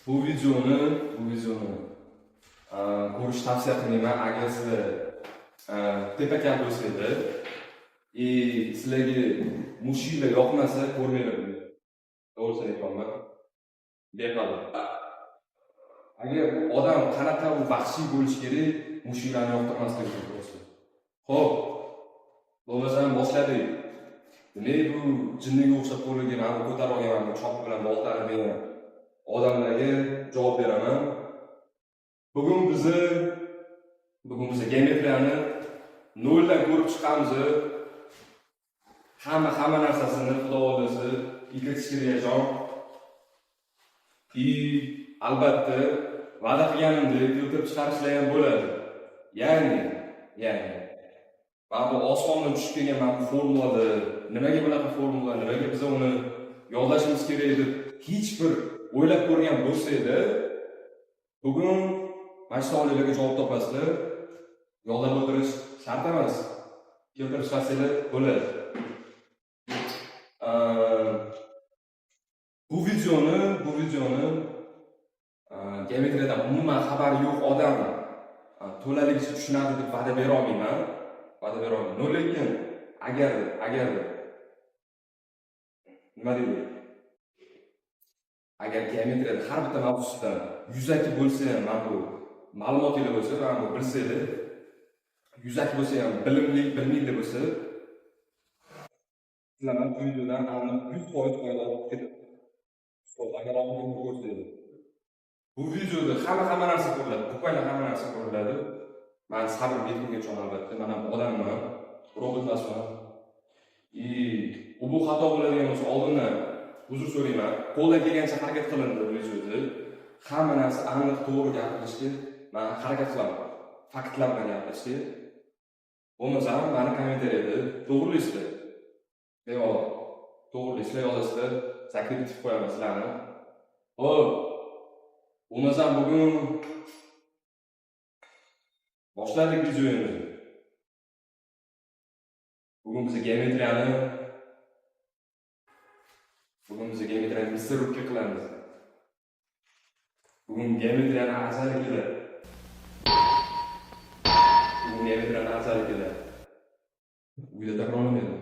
Bu videoni ko'rishni tavsiya qilmayman, agar sizlar tepakal bo'lsanglar и sizlarga mushuklar yoqmasa, ko'rmanglar buni. To'g'risini aytyapman. Beqadr. Agar odam qanaqa u vahshiy bo'lishi kerak, mushuklarni yoqtirmasligi uchun to'g'risi. Xo'p, bo'lmasam boshladik. Demak, bu jinniga o'xshab qo'liga mana bu ko'tarib olgan mana bu choppi bilan boltani degan odamlarga javob beraman. Bugun bizni geometriyani noldan ko'rib chiqamiz. Hamma narsasini, Xudo xohlasa, kiritish kerak. И albatta, va'da qilganimdek keltirib chiqarishlar ham bo'ladi. Ya'ni mana bu osmondan tushib kelgan mana bu formulada nimaga bunaqa formula, nimaga biz uni yodlashimiz kerak deb hech bir o'ylab ko'rgan bo'lsanglar, bugun mana shu savollarga javob topasizlar. Yodlab o'tirish shart emas. Keltirib chiqarsanglar bo'ladi. Bu videoni geometriyadan umuman xabari yo'q odam to'laligicha tushunadi deb va'da bera olmayman. Va'da bera olmayman. Но lekin agar nima deydi? Agar geometriyada har bitta mavzusidan yuzaki bo'lsa ham mana bu ma'lumotinglar bo'lsa, mana bu bilsanglar, yuzaki bo'lsa ham bilimli, bilimli bo'lsa, sizlar mana bu videodan aniq 100% foyda olib ketadi. Agar oxirgi ko'rsanglar. Bu videoda hamma narsa ko'riladi, буквально hamma narsa ko'riladi. Man sabrim yetgungacha albatta, man ham odamman, robot emasman. И bu xato bo'ladigan bo'lsa, oldindan uzr so'rayman. Qo'ldan kelgancha harakat qilindi bu videoda. Hamma narsa aniq, to'g'ri gapirishga man harakat qilaman. Faktlar bilan gapirishga. Bo'lmasam mani kommentariyada to'g'rilaysizlar. Bemalol. To'g'rilaysizlar, yozasizlar, закрепить qilib qo'yaman sizlarni. Xo'p. Bo'lmasam bugun boshladik videomizni. Bugun biz geometriyani мясорубка qilamiz. Bugun geometriyani ajali keladi. Bugun geometriyani ajali keladi. Uyda takrorlamaydi.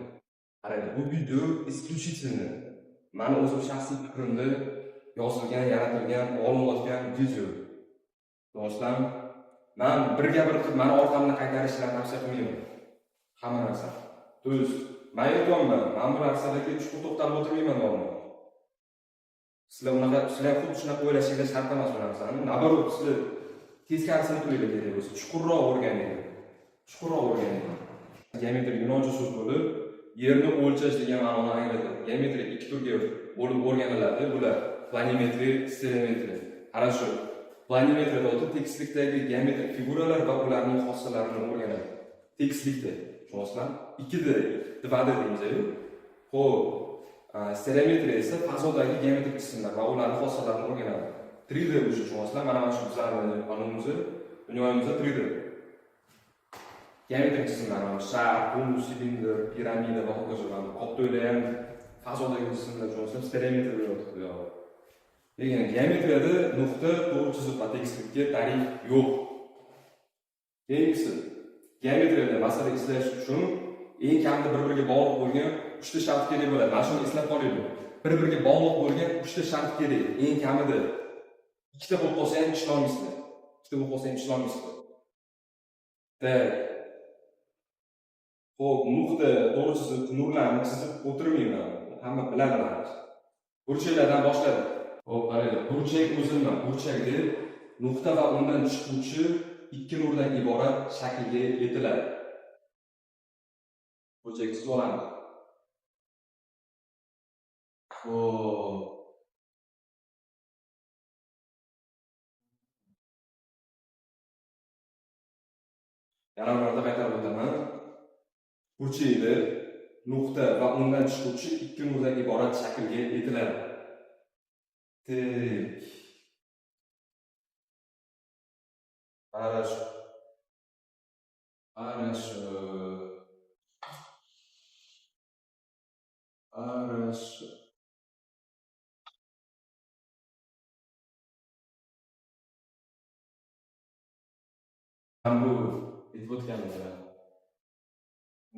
Qarang, bu video исключительно mani o'zim shaxsiy fikrimda yozilgan, yaratilgan, olinayotgan video. Do'stlar, man birga bir qilib mani orqamdan qaytarishlarni tavsiya qilmayman. Hamma narsa. То есть, man aytyapman, man bu narsalarga chuqur to'xtalib o'tirmayman doimo. Sizlar unaqa, sizlar xuddi shunaqa o'ylashinglar shart emas bu narsani. Наоборот, sizlar teskarisini qilinglar kerak bo'lsa, chuqurroq o'rganinglar. Chuqurroq o'rganinglar. Geometriya yunoncha so'z bo'lib, yerni o'lchash degan ma'noni anglatadi. Geometriya ikki turga bo'lib o'rganiladi. Bular planimetriya, stereometriya. Хорошо. Planimetriyada o'tib tekislikdagi geometrik figuralar va ularning xossalarini o'rganadi. Tekislikda, tushunyapsizlarmi? 2D, 2D deymiz-ku. Xo'p, stereometriya esa fazodagi geometrik jismlar va ularning xossalarini o'rganadi. 3D уже, tushunyapsizlar? Mana shu bizlarni anavimizni, dunyoyimizda 3D. Geometrik jismlar, mana shar, konus, silindr, piramida va hokazo. Mana qopto'ylar ham fazodagi jismlar, tushunyapsizlar? Stereometriya bo'lyapti bu yog'i. Lekin geometriyada nuqta, to'g'ri chiziq va tekislikka ta'rif yo'q. Keyingisi, geometriyada masala ishlash uchun eng kamida bir-biriga bog'liq bo'lgan uchta shart kerak bo'ladi. Mana shuni eslab qolinglar. Bir-biriga bog'liq bo'lgan uchta shart kerak, eng kamida. Ikkita bo'lib qolsa ham ishlolmaysizlar. Ikkita bo'lib qolsa ham ishlolmaysizlar. Так. Xo'p, nuqta, to'g'ri chiziq, nurlarni chizib o'tirmayman. Hamma biladi mana. Burchaklardan boshladik. Xo'p, qaranglar, burchak o'zi nima? Burchak deb nuqta va undan chiquvchi ikki nurdan iborat shaklga yetiladi. Burchak chizib olamiz. Xo'p. Yana bir marta qaytarib o'taman. Burchakda nuqta va undan chiquvchi ikki nurdan iborat shaklga yetiladi. Так. Хорошо. Хорошо. Хорошо. Bu aytib o'tganimiz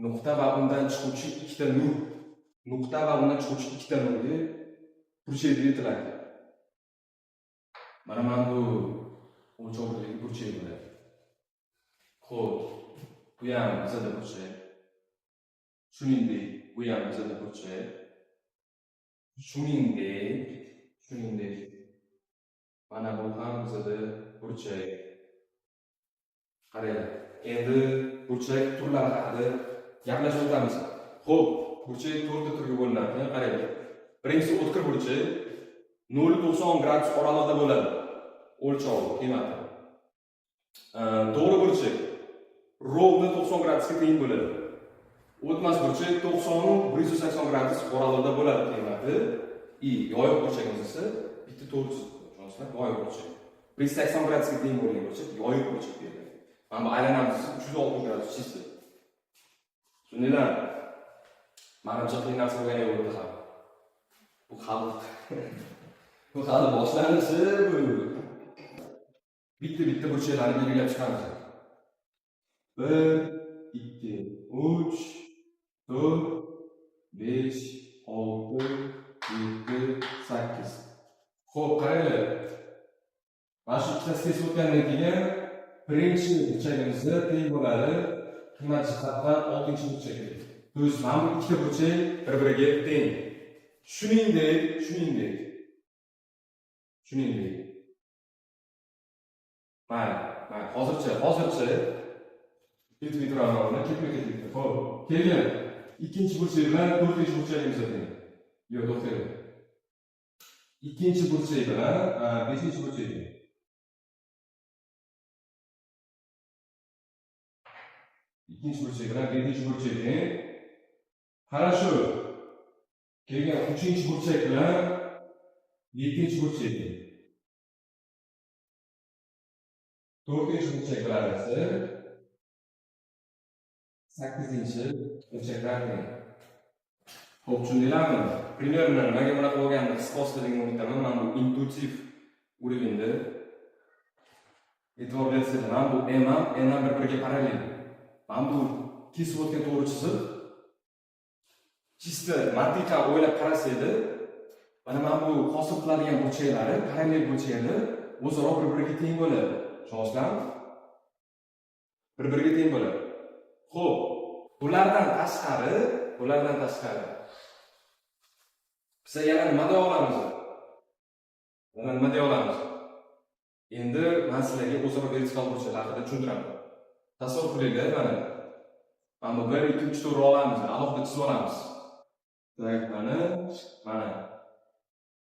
nuqta va undan chiquvchi ikkita nur, nuqta va undan chiquvchi ikkita nurga burchak deb aytiladi. Mana bu o'lchov birligi burchak bo'ladi. Xo'p, bu ham bizada burchak. Shuningdek, bu ham bizada burchak. Shuningdek, mana bu ham bizada burchak. Qaranglar, endi burchak turlari haqida gaplashib o'tamiz. Xo'p, burchak to'rtta turga bo'linadi. Qaranglar. Birinchisi o'tkir burchak 0.90 gradus oralig'ida bo'ladi. O'lchovi, qiymati. To'g'ri burchak ровно 90 gradusga teng bo'ladi. O'tmas burchak 90 180 gradus oralig'ida bo'ladi qiymati. И yoyiq burchagimiz esa bitta to'g'ri chiziq, yoyiq burchak. 180 gradusga teng bo'lgan burchak yoyiq burchak deyiladi. Mana bu aylanamiz 360 gradus чисто. Tushundinglarmi? Manimcha qiyin narsa bo'lgan yo'q bu hali. Bu hali boshlanishi bu. Bitta-bitta burchaklarni belgilab chiqamiz. 1, 2, 3, 4, 5, 6, 7, 8. Xo'p, qaranglar. Mana shu ikkitasi kesib o'tgandan keyin birinchi burchagimizni teng bo'ladi qiymat jihatdan 6-burchakka. То есть mana bu ikkita burchak bir-biriga teng. Shuningdek. Mayli, mayli. Hozircha ketmay turaman uni, ketma-ketlikda. Xo'p, keyin ikkinchi burchak bilan to'rtinchi burchagimiz teng. Yo'q, to'xtanglar. Ikkinchi burchak bilan beshinchi burchak teng. Ikkinchi burchak bilan beshinchi burchak teng. Хорошо. Keyin uchinchi burchak bilan yettinchi burchak teng. To'rtinchi burchak bilan esa sakkizinchi burchaklar teng. Xo'p, tushundinglarmi? Примерно nimaga bunaqa bo'lganini his qilasiz degan umiddaman. Mana bu intuitiv уровень da e'tibor bersanglar, mana bu M ham N ham bir-biriga parallel. Mana bu kesib o'tgan to'g'ri chiziq чисто mantiqan o'ylab qarasanglar, mana bu hosil qiladigan burchaklari, parallel burchaklari o'zaro bir-biriga teng bo'ladi. Tushunasizlarmi? Bir-biriga teng bo'ladi. Xo'p, bulardan tashqari biz yana nima deya olamiz? Yana nima deya olamiz? Endi men sizlarga o'zaro vertikal burchaklar haqida tushuntiraman. Tasavvur qilinglar, mana. Mana bu 1, 2, 3, 4 olamiz, alohida chizib olamiz. Tak, mana.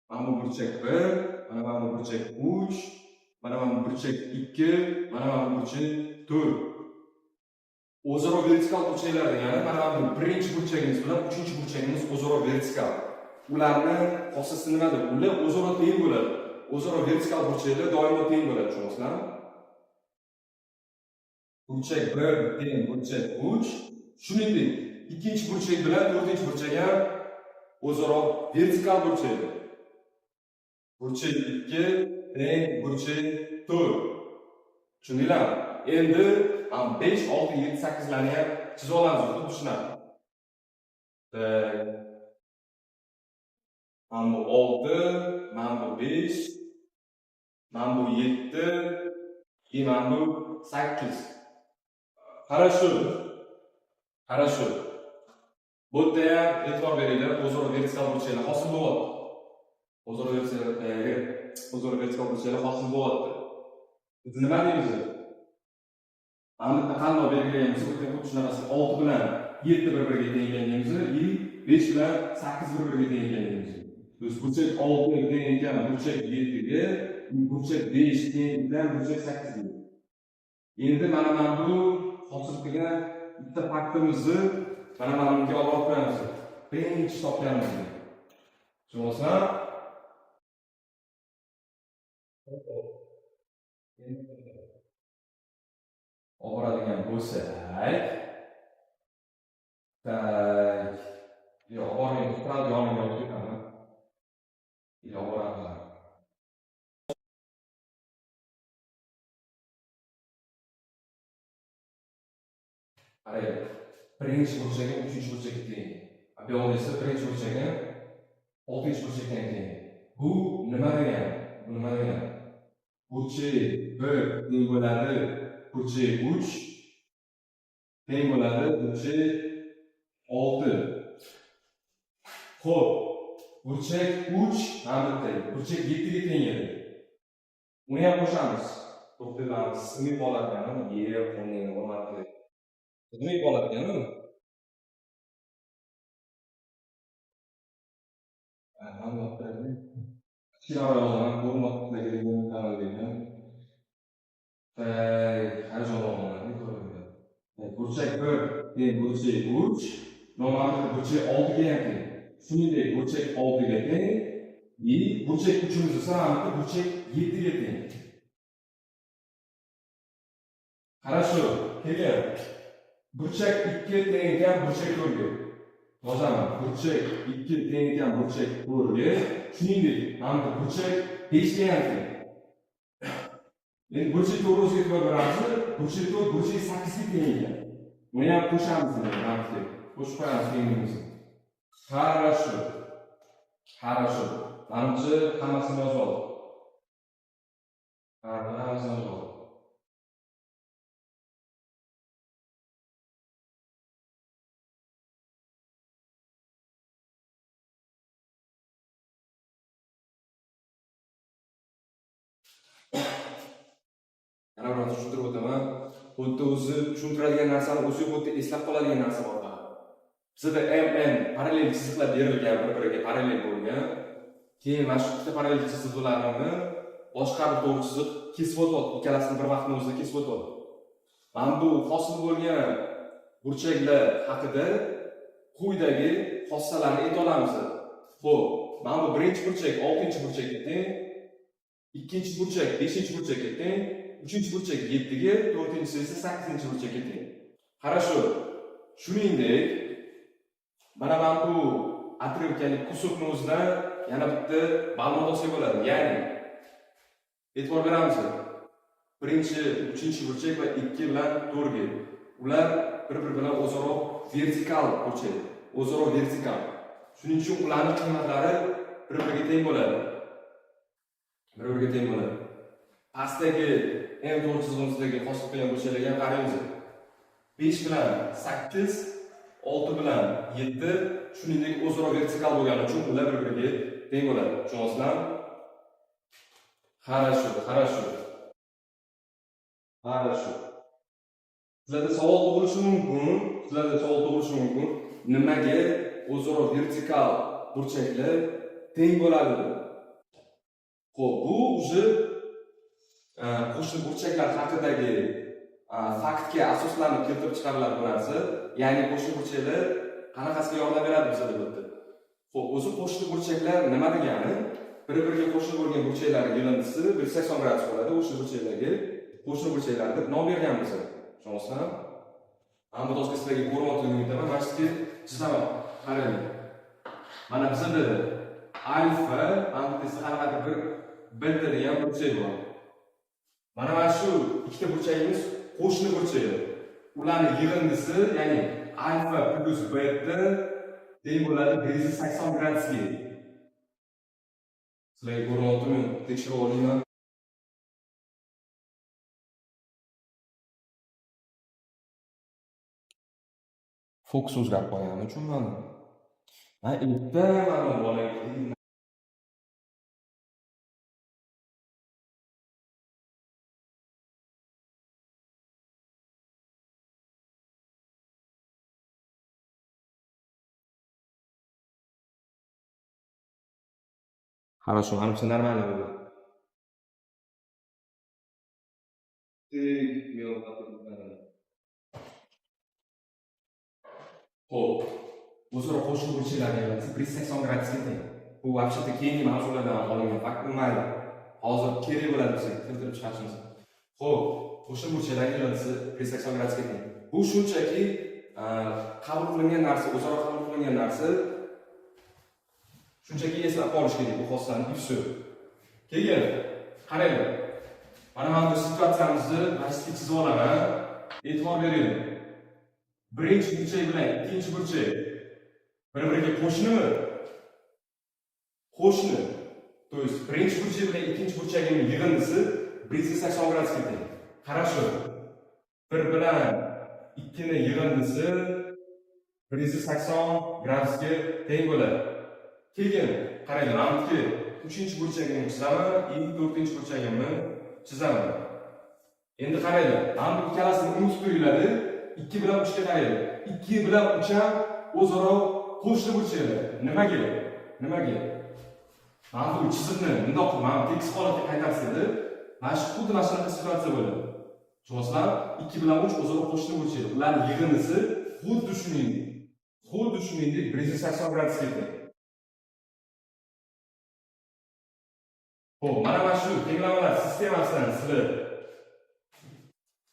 Mana bu burchak 1, mana bu burchak 3, mana bu burchak 2, mana bu burchak 4. O'zaro vertikal burchaklar degani mana bu birinchi burchagimiz bilan uchinchi burchagimiz o'zaro vertikal. Ularni xosiyati nimadir? Ular o'zaro teng bo'ladi. O'zaro vertikal burchaklar doimo teng bo'ladi, tushunasizlarmi? Burchak 1 teng burchak 3. Shuningdek, ikkinchi burchak bilan to'rtinchi burchak ham o'zaro vertikal burchaklar. Burchak 2 teng burchak 4. Tushundinglarmi? Endi 5, 6, 7, 8 larni ham chizib olamiz, xuddi shunaqa. Tak. Mana bu 6, mana bu 5, mana bu 7, и mana bu 8. Хорошо. Хорошо. Bu yerda ham e'tibor beringlar, o'zaro vertikal burchaklar hosil bo'lyapti. O'zaro vertikal burchaklar hosil bo'lyapti. Biz nima deymiz? Mana bu qanday belgilaganmiz? Bu yerda xuddi shunaqasi 6 bilan 7 bir-biriga teng ekan deymiz и 5 bilan 8 bir-biriga teng ekan deymiz. То есть burchak 6 teng ekan burchak 7 ga, burchak 5 teng ekan burchak 8 ga. Endi mana bu hosil qilgan bitta faktimizni mana bunga olib qo'yamiz. Birinchi topganimizga. Tushunasizmi? Olib bo'lsak, tak, yo'q, olib bormaymiz, yoniga olib ketaman. Yo'q, boramiz. Qarang, birinchi burchak ham uchinchi burchakka teng. Bu yoqda esa birinchi burchak ham oltinchi burchakka ham teng. Bu nima degani? Bu nima degani? Burchak 1 teng bo'ladi burchak 3 teng bo'ladi burchak 6. Xo'p, burchak 3 mana bu yerda burchak 7 ga teng edi. Uni ham qo'shamiz. To'xtaymiz, sig'may qolarkan, yer qo'lning hurmatli. Sig'may qolarkan-u. Kichkinaroq yozaman, ko'rinmayapti degan kanalga. Hayajon olaman, burchak 1 teng burchak 3, noma'lum burchak 6 ga ham teng. Shuningdek, burchak 6 ga teng, и burchak 3imiz esa mana burchak 7 ga teng. Хорошо, keyin burchak 2 teng ekan burchak 4 ga. Yozaman, burchak 2 teng ekan burchak 4 ga. Shuningdek, mana bu burchak 5 ga ham teng. Endi burchak 4 o'ziga e'tibor beramiz. Burchak 4 burchak 8 ga teng ekan. Buni ham qo'shamiz endi, qo'shib qo'yamiz tengligimizni. Хорошо. Хорошо. Manimcha hammasini yozib oldik. Ha, hammasini yozib oldik. Yana bir marta tushuntirib o'taman. Bu yerda o'zi tushuntiradigan narsani o'zi bu yerda eslab qoladigan narsa bor. Bizada MN parallel chiziqlar berilgan, bir-biriga parallel bo'lgan. Keyin mana shu ikkita parallel chiziqlarni boshqa bir to'g'ri chiziq kesib o'tyapti. Ikkalasini bir vaqtning o'zida kesib o'tyapti. Mana bu hosil bo'lgan burchaklar haqida quyidagi xossalarni ayta olamiz. Xo'p, mana bu birinchi burchak 6-burchakka teng, ikkinchi burchak 5-burchakka teng, uchinchi burchak 7 ga, to'rtinchisi esa 8-burchakka teng. Хорошо. Shuningdek, mana bu отрывок, ya'ni кусок ni o'zidan yana bitta ma'lumot olsak bo'ladi. Ya'ni e'tibor beramiz. Birinchi, uchinchi burchak va 2 bilan 4 ga. Ular bir-biri bilan o'zaro vertikal burchak, o'zaro vertikal. Shuning uchun ularning qiymatlari bir-biriga teng bo'ladi. Bir-biriga teng bo'ladi. Pastdagi M to'g'ri chizig'imizdagi hosil qilgan burchaklarga ham qaraymiz. 5 bilan 8, 6 bilan 7, shuningdek o'zaro vertikal bo'lgani uchun ular bir-biriga teng bo'ladi. Tushunyapsizlarmi? Хорошо, хорошо. Хорошо. Sizlarda savol tug'ilishi mumkin, sizlarda savol tug'ilishi mumkin. Nimaga o'zaro vertikal burchaklar teng bo'ladi deb. Xo'p, bu уже qo'shni burchaklar haqidagi faktga asoslanib keltirib chiqariladi bu narsa. Ya'ni qo'shni burchaklar qanaqasiga yordam beradi bizga deb o'tdi. Xo'p, o'zi qo'shni burchaklar nima degani? Bir-biriga qo'shni bo'lgan burchaklar yig'indisi 180 gradus bo'ladi. O'sha burchaklarga qo'shni burchaklar deb nom berganmiz. Tushunyapsizlarmi? Mana bu doska sizlarga ko'ryaptiligini aytaman. Mana shu chizaman. Qarang. Mana bizada alfa, mana bu esa qanaqadir bir beta degan burchak bor. Mana shu ikkita burchagimiz qo'shni burchak. Ularning yig'indisi, ya'ni alfa plus beta teng bo'ladi 180 gradusga. Sizlarga ko'rinyaptimi? Tekshirib olinglar. Fokus o'zgarib qolganini tushunmadim. Man erta mana bola. Хорошо, manimcha нормально bo'ldi. Так, Xo'p, o'zaro qo'shni burchaklarni yig'indisi 180 gradusga teng. Bu вообще-то keyingi mavzulardan olingan fakt, u mayli. Hozir kerak bo'ladi bizga keltirib chiqarishimiz. Xo'p, qo'shni burchaklarning yig'indisi 180 gradusga teng. Bu shunchaki qabul qilingan narsa, o'zaro qabul qilingan narsa. Shunchaki eslab qolish kerak bu xossani, и всё. Keyin qaranglar. Mana bu situatsiyamizni mana shu chizib olaman. E'tibor beringlar. Birinchi burchak bilan ikkinchi burchak bir-biriga qo'shnimi? Qo'shni. То есть birinchi burchak bilan ikkinchi burchagimning yig'indisi 180 gradusga teng. Хорошо. 1 bilan 2 ni yig'indisi 180 gradusga teng bo'ladi. Keyin qaranglar, mana bu uchinchi burchagimni chizaman и to'rtinchi burchagimni chizaman. Endi qaranglar, mana bu ikkalasini unutib turinglar. 2 bilan 3 ga qaranglar. 2 bilan 3 ham o'zaro qo'shni burchaklar. Nimaga? Nimaga? Mana bu chiziqni bundoq qilib, mana bu tekis holatga qaytarsanglar, mana shu xuddi mana shunaqa situatsiya bo'ladi. Tushunasizlar? 2 bilan 3 o'zaro qo'shni burchak. Ularning yig'indisi xuddi shuningdek 180 gradusga teng. Xo'p, mana shu tenglamalar sistemasidan sizlar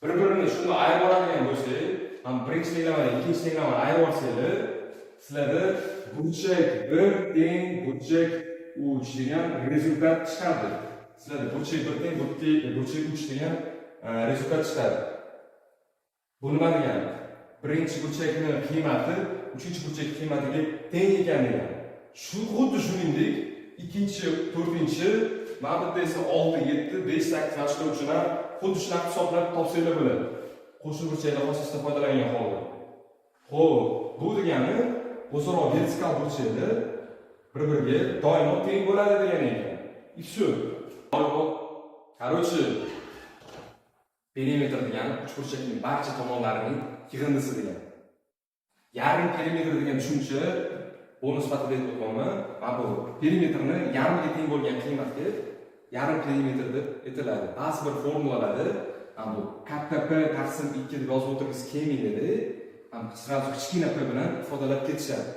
bir-birini shunda ayirib oladigan bo'lsak, ham birinchi tenglamani ikkinchi tenglamani ayirib olsanglar, sizlarda burchak 1 teng burchak 3 degan результат chiqadi. Sizlarda burchak 1 teng burchak 3 degan результат chiqadi. Bu nima degani? Birinchi burchakning qiymati uchinchi burchak qiymatiga teng ekan degani. Shu xuddi shuningdek ikkinchi, to'rtinchi, mana bu yerda esa 6, 7, 5, 8 mana shular uchun ham xuddi shunaqa hisoblab topsanglar bo'ladi. Qo'shni burchaklar xosiyatidan foydalangan holda. Xo'p, bu degani o'zaro vertikal burchaklar bir-biriga doimo teng bo'ladi degani ekan. И всё. Короче, perimetr degani uchburchakning barcha tomonlarining yig'indisi degani. Yarim perimetr degan tushuncha bonus sifatida aytib o'tyapman. Mana bu perimetrni yarmiga teng bo'lgan qiymatga yarim perimetr deb aytiladi. Ba'zi bir formulalarda mana bu katta P taqsim 2 deb yozib o'tirgisi kelmaydi. Ham сразу kichkina P bilan ifodalab ketishadi.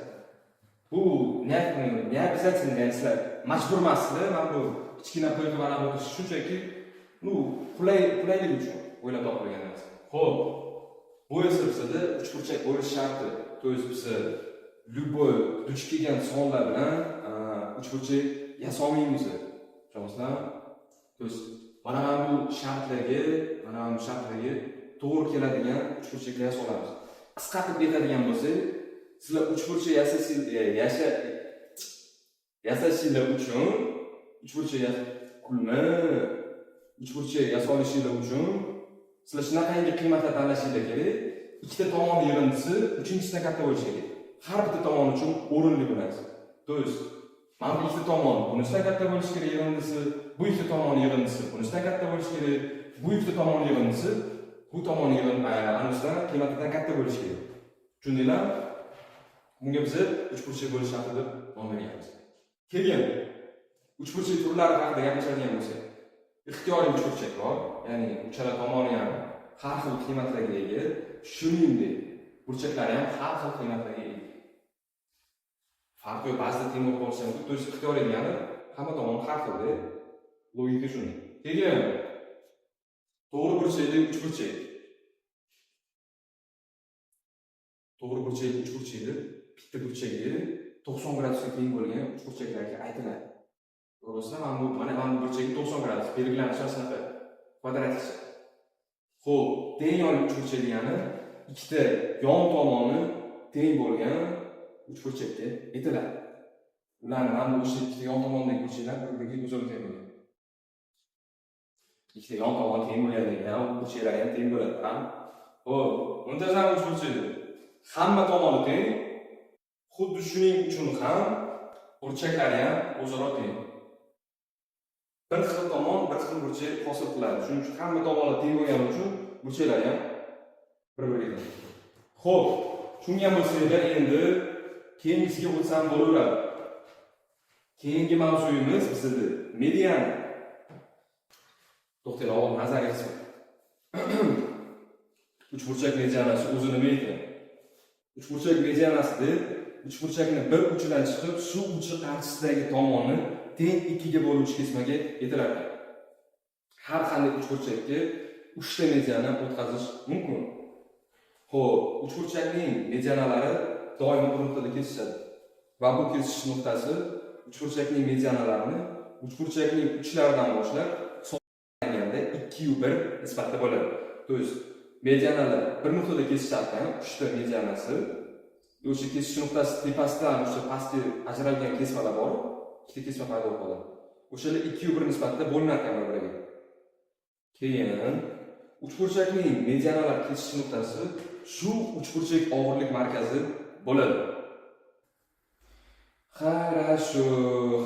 Bu не обязательно, ya'ni sizlar majbur emassizlar, mana bu kichkina P qilib anaqa o'tirish shunchaki, ну, qulaylik uchun o'ylab topilgan narsa. Xo'p, bu esa bizada uchburchak bo'lish sharti. То есть biza любой duch kelgan sonlar bilan uchburchak yasolmaymiz. Tushunasizlarmi? То есть mana bu shartlarga to'g'ri keladigan uchburchaklar yasa olamiz. Qisqa qilib aytadigan bo'lsak, sizlar uchburchak yasashinglar uchun uchburchak kulma uchburchak yasa olishinglar uchun sizlar shunaqangi qiymatlar tanlashinglar kerak. Ikkita tomon yig'indisi uchinchisidan katta bo'lishi kerak. Har bitta tomon uchun o'rinli bu narsa. То есть mana bu ikkita tomon bunisidan katta bo'lishi kerak yig'indisi, bu ikkita tomon yig'indisi bunisidan katta bo'lishi kerak, bu ikkita tomon yig'indisi bu tomon anisidan qiymatidan katta bo'lishi kerak. Tushundinglarmi? Bunga biza uchburchak bo'lish sharti deb nom berganmiz. Keyin uchburchak turlari haqida gaplashadigan bo'lsak, ixtiyoriy uchburchak bor, ya'ni uchala tomoni ham har xil qiymatlarga ega, shuningdek burchaklari ham har xil qiymatlarga ega. Farqi yo'q, ba'zida teng bo'lib qolishi mumkin. То есть ixtiyoriy degani hamma tomoni har xilda. Logika shunda. Keyin to'g'ri burchakli uchburchak. To'g'ri burchakli uchburchak deb bitta burchagi 90 gradusga teng bo'lgan uchburchaklarga aytiladi. To'g'risida mana bu burchagi 90 gradus belgilanishi shunaqa kvadratlikcha. Xo'p, teng yonli uchburchak degani ikkita yon tomoni teng bo'lgan uchburchakka aytiladi. Ularni mana bu o'sha ikkita yon tomondagi burchaklar bir-biriga o'zaro teng bo'lgan. Ikkita yon tomoni teng bo'lgandan keyin burchaklar ham teng bo'ladi, ha? Xo'p, muntazam uchburchak. Hamma tomoni teng. Xuddi shuning uchun ham burchaklari ham o'zaro teng. Bir xil tomon bir xil burchak hosil qiladi. Shuning uchun hamma tomoni teng bo'lgani uchun burchaklari ham bir-biriga teng. Xo'p, tushungan bo'lsanglar, endi keyingisiga o'tsam bo'laveradi. Keyingi mavzuyimiz bizda median. To'xtanglar, avval nazariy qismi. Uchburchak medianasi o'zi nima ekan? Uchburchak medianasi deb uchburchakni bir uchidan chiqib, shu uchi qarshisidagi tomoni teng ikkiga bo'luvchi kesmaga aytiladi. Har qanday uchburchakka uchta mediana o'tkazish mumkin. Xo'p, uchburchakning medianalari doimo bir nuqtada kesishadi. Va bu kesishish nuqtasi uchburchakning medianalarini uchburchakning uchlaridan boshlab hisoblaganda 2 yu 1 nisbatda bo'ladi. То есть Medianalar bir nuqtada kesishar ekan, uchta medianasi. O'sha kesish nuqtasi tepasidan o'sha pastga ajralgan kesmalar bor, ikkita kesma paydo bo'lib qoladi. O'shalar 2 1 nisbatda bo'linar ekan bir-biriga. Keyin uchburchakning medianalar kesish nuqtasi shu uchburchak og'irlik markazi bo'ladi. Хорошо,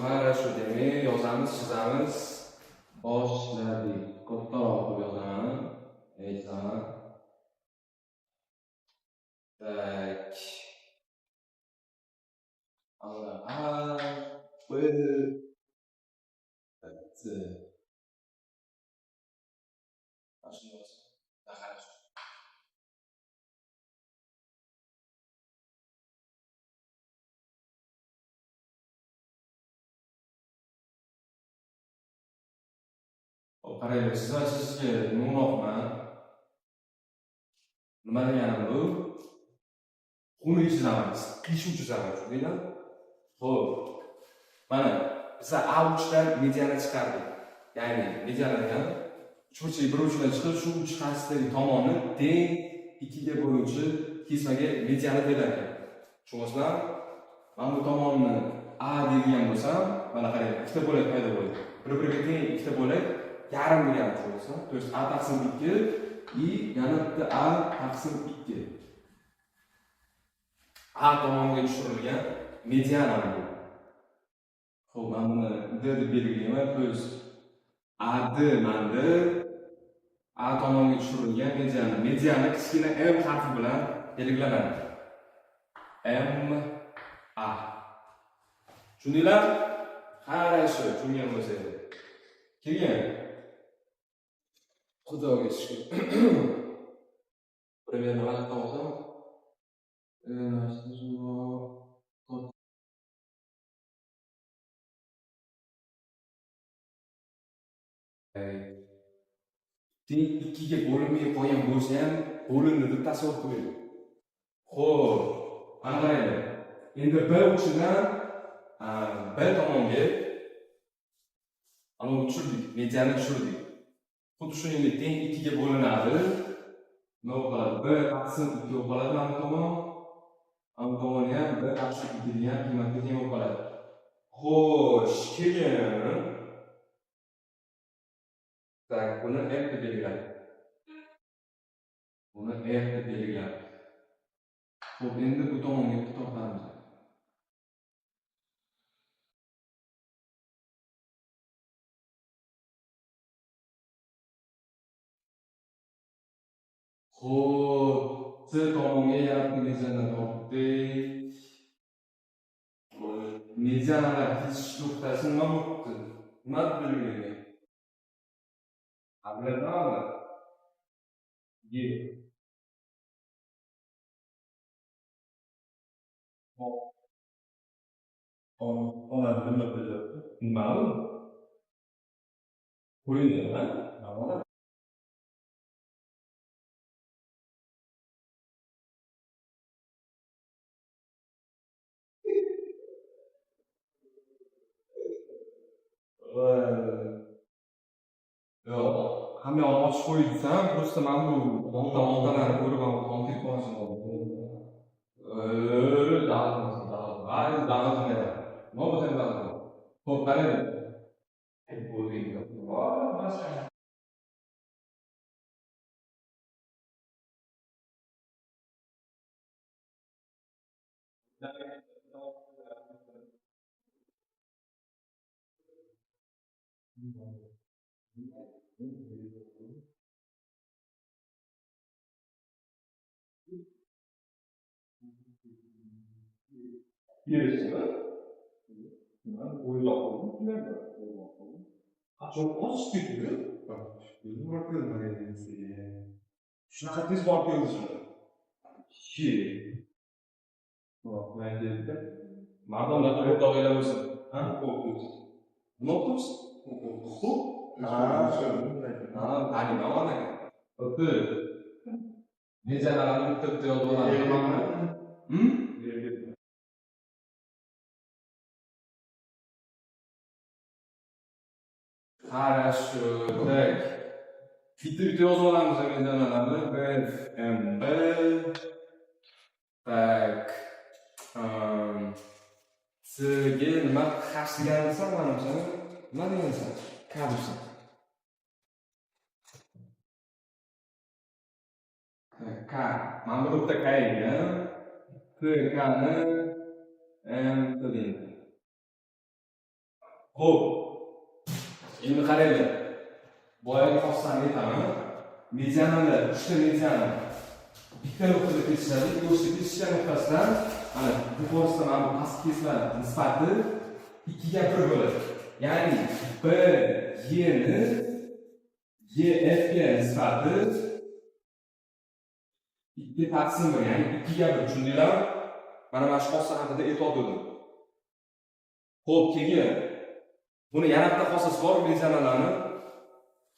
хорошо, demak, yozamiz, chizamiz. Boshladik. Kattaroq qilib yozaman. Chizaman. Так. Ana A, B, C. Mana shunday bo'lsa. Да, хорошо. Xo'p, qaranglar, sizlar sizga nima. Nima deganim bu? Xunuk chizamiz, qiyshuv chizamiz, tushundinglar? Xo'p. Mana biza A uchdan mediana chiqardik. Ya'ni mediana degani uchburchak bir uchidan chiqib, shu uch qaysidagi tomoni teng ikkiga bo'luvchi kesmaga mediana deyilar ekan. Tushunyapsizlarmi? Mana bu tomonni A deydigan bo'lsam, mana qarang, ikkita bo'lak paydo bo'ladi. Bir-biriga teng ikkita bo'lak yarim degani, tushunyapsizmi? То есть A taqsim 2 и yana bitta A taqsim 2. A tomonga tushirilgan mediana bu. Xo'p, men buni D deb belgilayman. То есть AD manda A tomonga tushirilgan mediana. Mediana kichkina M harfi bilan belgilanadi. M A. Tushundinglar? Хорошо, tushungan bo'lsanglar. Keyin Xudoga shukur. Примерно g'alati olsam, teng ikkiga bo'linmay qolgan bo'lsa ham bo'lindi deb tasavvur qilaylik. Xo'p, mana qaranglar. Endi B uchidan B tomonga anavi tushirdik, mediani tushirdik. Xuddi shuningdek teng ikkiga bo'linadi. Nima bo'lib qoladi? B taqsim 2 bo'lib qoladi mana bu tomon. Mana bu tomoni ham B taqsim 2 degan qiymatga teng bo'lib qoladi. Xo'sh, keyin так, buni F deb belgiladik. Buni F deb belgiladik. Xo'p, endi bu tomonga bitta tortamiz. Xo'p, C tomonga yana bitta mediana tortdik. Medianalar kesish nuqtasi nima bo'libdi? Nima deb belgilangan? Biladimi? G. Onam nima bilyapti? Nima u? Qo'ying, nima? Nima? Yo'q, hamma yoqni ochib qo'y desam, просто mana bu nuqtalarni ko'rib, mana bu tom ketib qolishim mumkin. Dag'ilmasin, dag'il. Ay, dag'ilmaydi. Nima bo'lsa ham dag'ilma. Xo'p, qarang. Voy, masala. Berisimi? Nima? O'ylab qoldim, o'ylab qoldim. Qachon ochib ketdi? O'zim borib keldim. Shunaqa tez borib keldizmi? She. Man keldi. Mardonlar o'rtog'inglar bo'lsin. Ha? O'qib. Nima o'qibsiz? Huquq? Ha. Ha, taniyman aka. O'pti. Medianalarni bitta bitta yozib olamiz. Hmm? Хорошо. Так. Bitta-bitta yozib olamiz medianalarni. B, F, M, B. Так. C, G nima? H deganmisan, manimcha? Nima degansan? K debsan. K. Mana bu yerda K ekan. T, K ni M, T deydi. Xo'p. Endi qaranglar. Boyagi xossani aytaman. Medianalar, 3 ta mediana bitta nuqtada kesishadi. O'sha kesishgan nuqtasidan mana yuqorisida mana bu pastki kesma nisbati 2 ga 1 bo'ladi. Ya'ni B, Y ni E, F ga nisbati 2 taqsim 1, ya'ni 2 ga 1, tushundinglarmi? Mana shu xossa haqida aytib. Xo'p, keyin buni yana bitta xossasi bor medianalarni.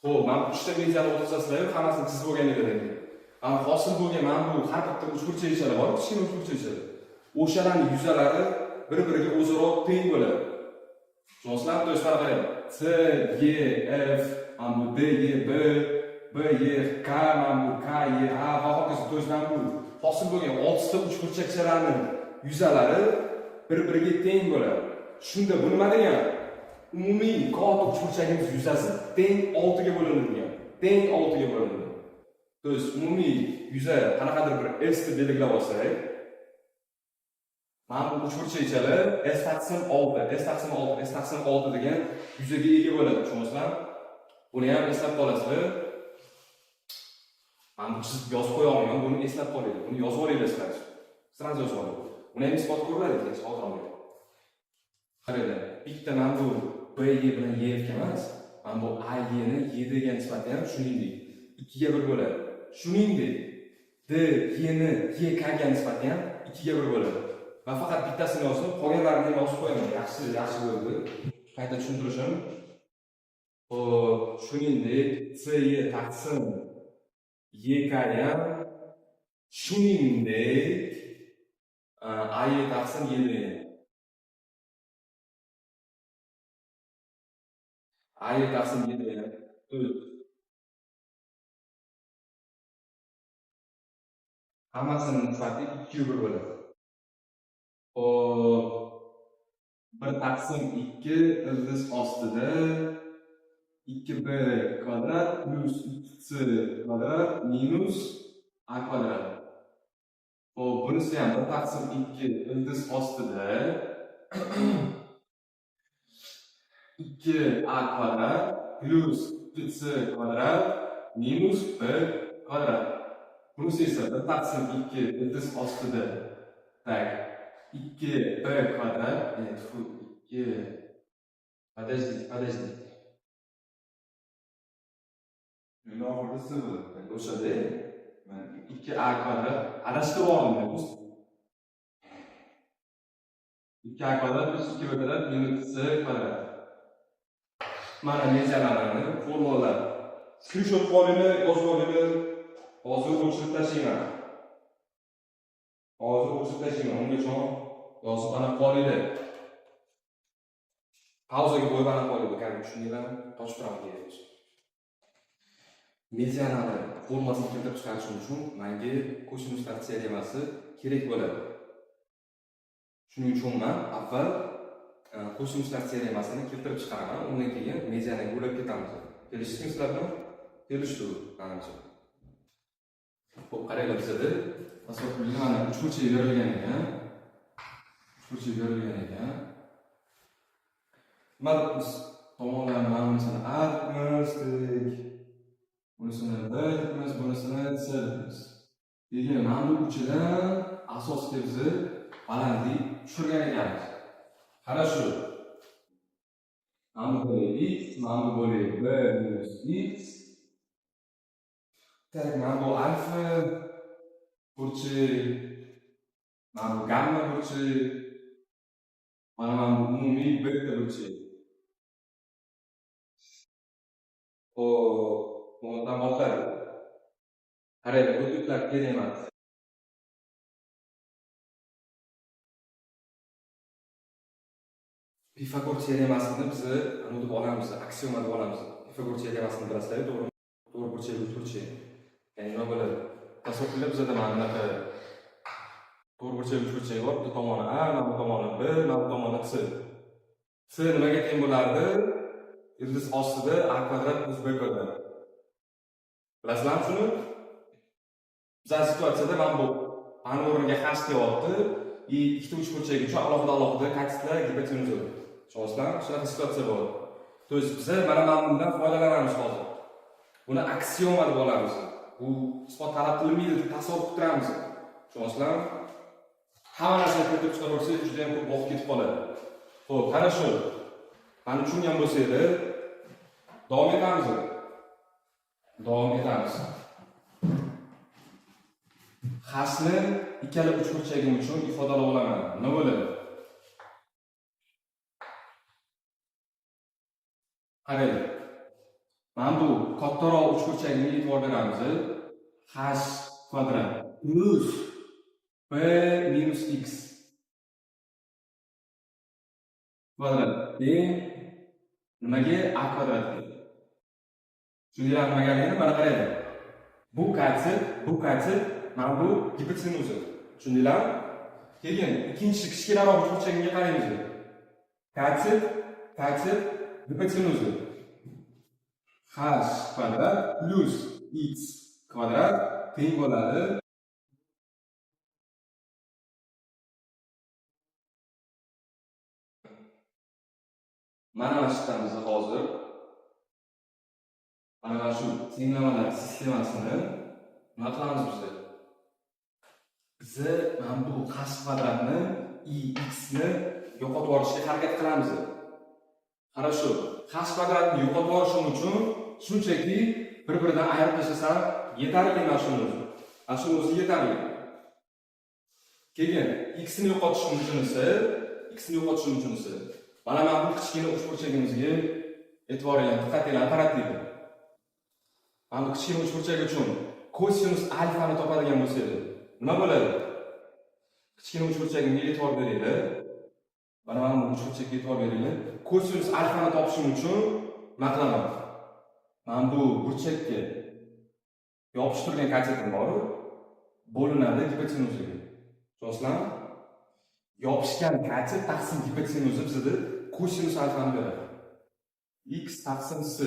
Xo'p, mana bu 3 ta mediana o'tkazasizlar, hammasini chizib bo'lganinglardan keyin. Mana hosil bo'lgan mana bu har bitta uchburchakchalar bor, kichkina uchburchakchalar. O'shalarning yuzalari bir-biriga o'zaro teng bo'ladi. Tushunyapsizlarmi? То есть mana qarang. C, E, F, mana bu D, E, B, B, E, K, mana bu K, E, A va hokazo. То есть mana bu hosil bo'lgan 6 ta uchburchakchalarning yuzalari bir-biriga teng bo'ladi. Shunda bu nima degani? Umumiy katta uchburchagimiz yuzasi teng 6 ga bo'linadi degan. Teng 6 ga bo'linadi. То есть umumiy yuza qanaqadir bir S deb belgilab olsak, mana bu uchburchakchalar S taqsim 6, S taqsim 6, S taqsim 6 degan yuzaga ega bo'ladi, tushunyapsizlarmi? Buni ham eslab qolasizlar. Mana bu chizib yozib qo'ya olmayman, buni eslab qolinglar. Buni yozib olinglar sizlar. Сразу yozib olinglar. Uni ham isbot ko'riladi keyin hozir olinglar. Qaranglar, bitta mana bu B, E bilan E F emas, mana bu A, E ni E D ga nisbati ham shuningdek 2 ga 1 bo'ladi. Shuningdek, D, E ni E K ga nisbati ham 2 ga 1 bo'ladi. Man faqat bittasini yozdim, qolganlarini ham yozib qo'yaman. Yaxshi, yaxshi bo'ldi. Qayta tushuntirishim. Xo'p, shuningdek, C, E taqsim E K ham shuningdek A, E taqsim E D. A, E taqsim E D. To'rt. Hammasini nisbati 2 ga 1 bo'ladi. Xo'p, 1 taqsim 2 ildiz ostida 2b kvadrat plyus 2c kvadrat minus a kvadrat. Xo'p, bunisi ham 1 taqsim 2 ildiz ostida 2a kvadrat plyus 2c kvadrat minus b kvadrat. Bunisi esa 1 taqsim 2 ildiz ostida, так, 2b kvadrat, нет, фу, 2, подождите, подождите. Endi oxirida C bo'ladi. O'shada 2a kvadrat adashtirib oldim. 2a kvadrat plyus 2b kvadrat minus c kvadrat. Mana medianalarni formulalar. Skrinshot qilib olinglar, yozib olinglar. Hozir o'chirib tashlayman. Hozir o'chirib tashlayman. Ungacha yozib ana qolinglar. Pauzaga qo'yib ana qolinglar. Qani, tushundinglarmi? Qochib turaman kerak bo'lsa. Medianani formulasini keltirib chiqarishim uchun menga kosinuslar teoremasi kerak bo'ladi. Shuning uchun men avval kosinuslar teoremasini keltirib chiqaraman, undan keyin medianaga ulab ketamiz. Kelishdikmi sizlar bilan? Kelishdik, manimcha. Xo'p, qaranglar, bizada tasavvur qiling, mana uchburchak berilgan ekan. Uchburchak berilgan ekan. Nima debmiz? Tomonlarni mana bunisini A debmiz, dedik. Bunisini B debmiz, bunisini C debmiz. Keyin mana bu uchidan asosga bizni balandlik tushirgan ekanmiz. Хорошо. Mana bu bo'lak x, mana bu bo'lak b minus x. Так, mana bu alfa burchi, mana bu gamma burchi, mana bu umumiy beta burchi. Xo'p, bundan boshladik. Qaranglar, bu to'rtlar kerak emas. Pifagor teoremasini biz nima deb olamiz? Aksioma deb olamiz. Pifagor teoremasini bilasizlar, to'g'rimi? To'rtburchak, uchburchak. Ya'ni nima bo'ladi? Tasavvur qilib, bizada mana bunaqa to'rtburchak, uchburchak bor. Bu tomoni A, mana bu tomoni B, mana bu tomoni C. C nimaga teng bo'lardi? Ildiz ostida A kvadrat plyus B kvadrat. Bilasizlarmi shuni? Bizning situatsiyada mana bu A ni o'rniga h kelyapti и ikkita uchburchak uchun alohida alohida katetlar, gipotenuza. Tushunasizlarmi? Shunaqa situatsiya bor. То есть biza mana bundan foydalanamiz hozir. Buni aksioma deb olamiz. Bu isbot talab qilinmaydi deb tasavvur qilib turamiz. Tushunasizlarmi? Hamma narsani keltirib chiqaraversak, juda ham ko'p vaqt ketib qoladi. Xo'p, qana shu. Mana, tushungan bo'lsanglar, davom etamiz. Davom etamiz. Hni ikkala uchburchagim uchun ifodalab olaman. Nima bo'ladi? Qaranglar. Mana bu kattaroq uchburchagimga e'tibor beramiz. H kvadrat plyus b minus x kvadrat teng nimaga? A kvadratga. Tushundinglar nimagaligini? Mana, qaranglar. Bu katet, bu katet, mana bu gipotenuza. Tushundinglarmi? Keyin ikkinchi, kichkinaroq uchburchagimga qaraymiz. Katet, katet, gipotenuza. H kvadrat plyus x kvadrat teng bo'ladi mana shu yerdan. Biz hozir mana shu tenglamalar sistemasini nima qilamiz biza? Biza mana bu h kvadratni и x ni yo'qotib yuborishga harakat qilamiz. Хорошо, h kvadratni yo'qotib yuborishim uchun shunchaki bir biridan ayirib tashlasam yetarli. Mana shuni o'zi, mana shuni o'zi yetarli. Keyin x ni yo'qotishim uchun esa, x ni yo'qotishim uchun esa mana bu kichkina uchburchagimizga e'tiboringlar, diqqatinglarni qaratinglar. Mana bu kichkina uchburchak uchun kosinus alfani topadigan bo'lsanglar, nima bo'ladi? Kichkina uchburchagimga e'tibor beringlar. Mana bu uchburchakka e'tibor beringlar. Kosinus alfani topishim uchun nima qilaman? Mana bu burchakka yopishtirilgan katetim boru, bo'linadi gipotenuzaga. Tushunasizlarmi? Yopishgan katet taqsim gipotenuza bizada kosinus alfani beradi. X taqsim c.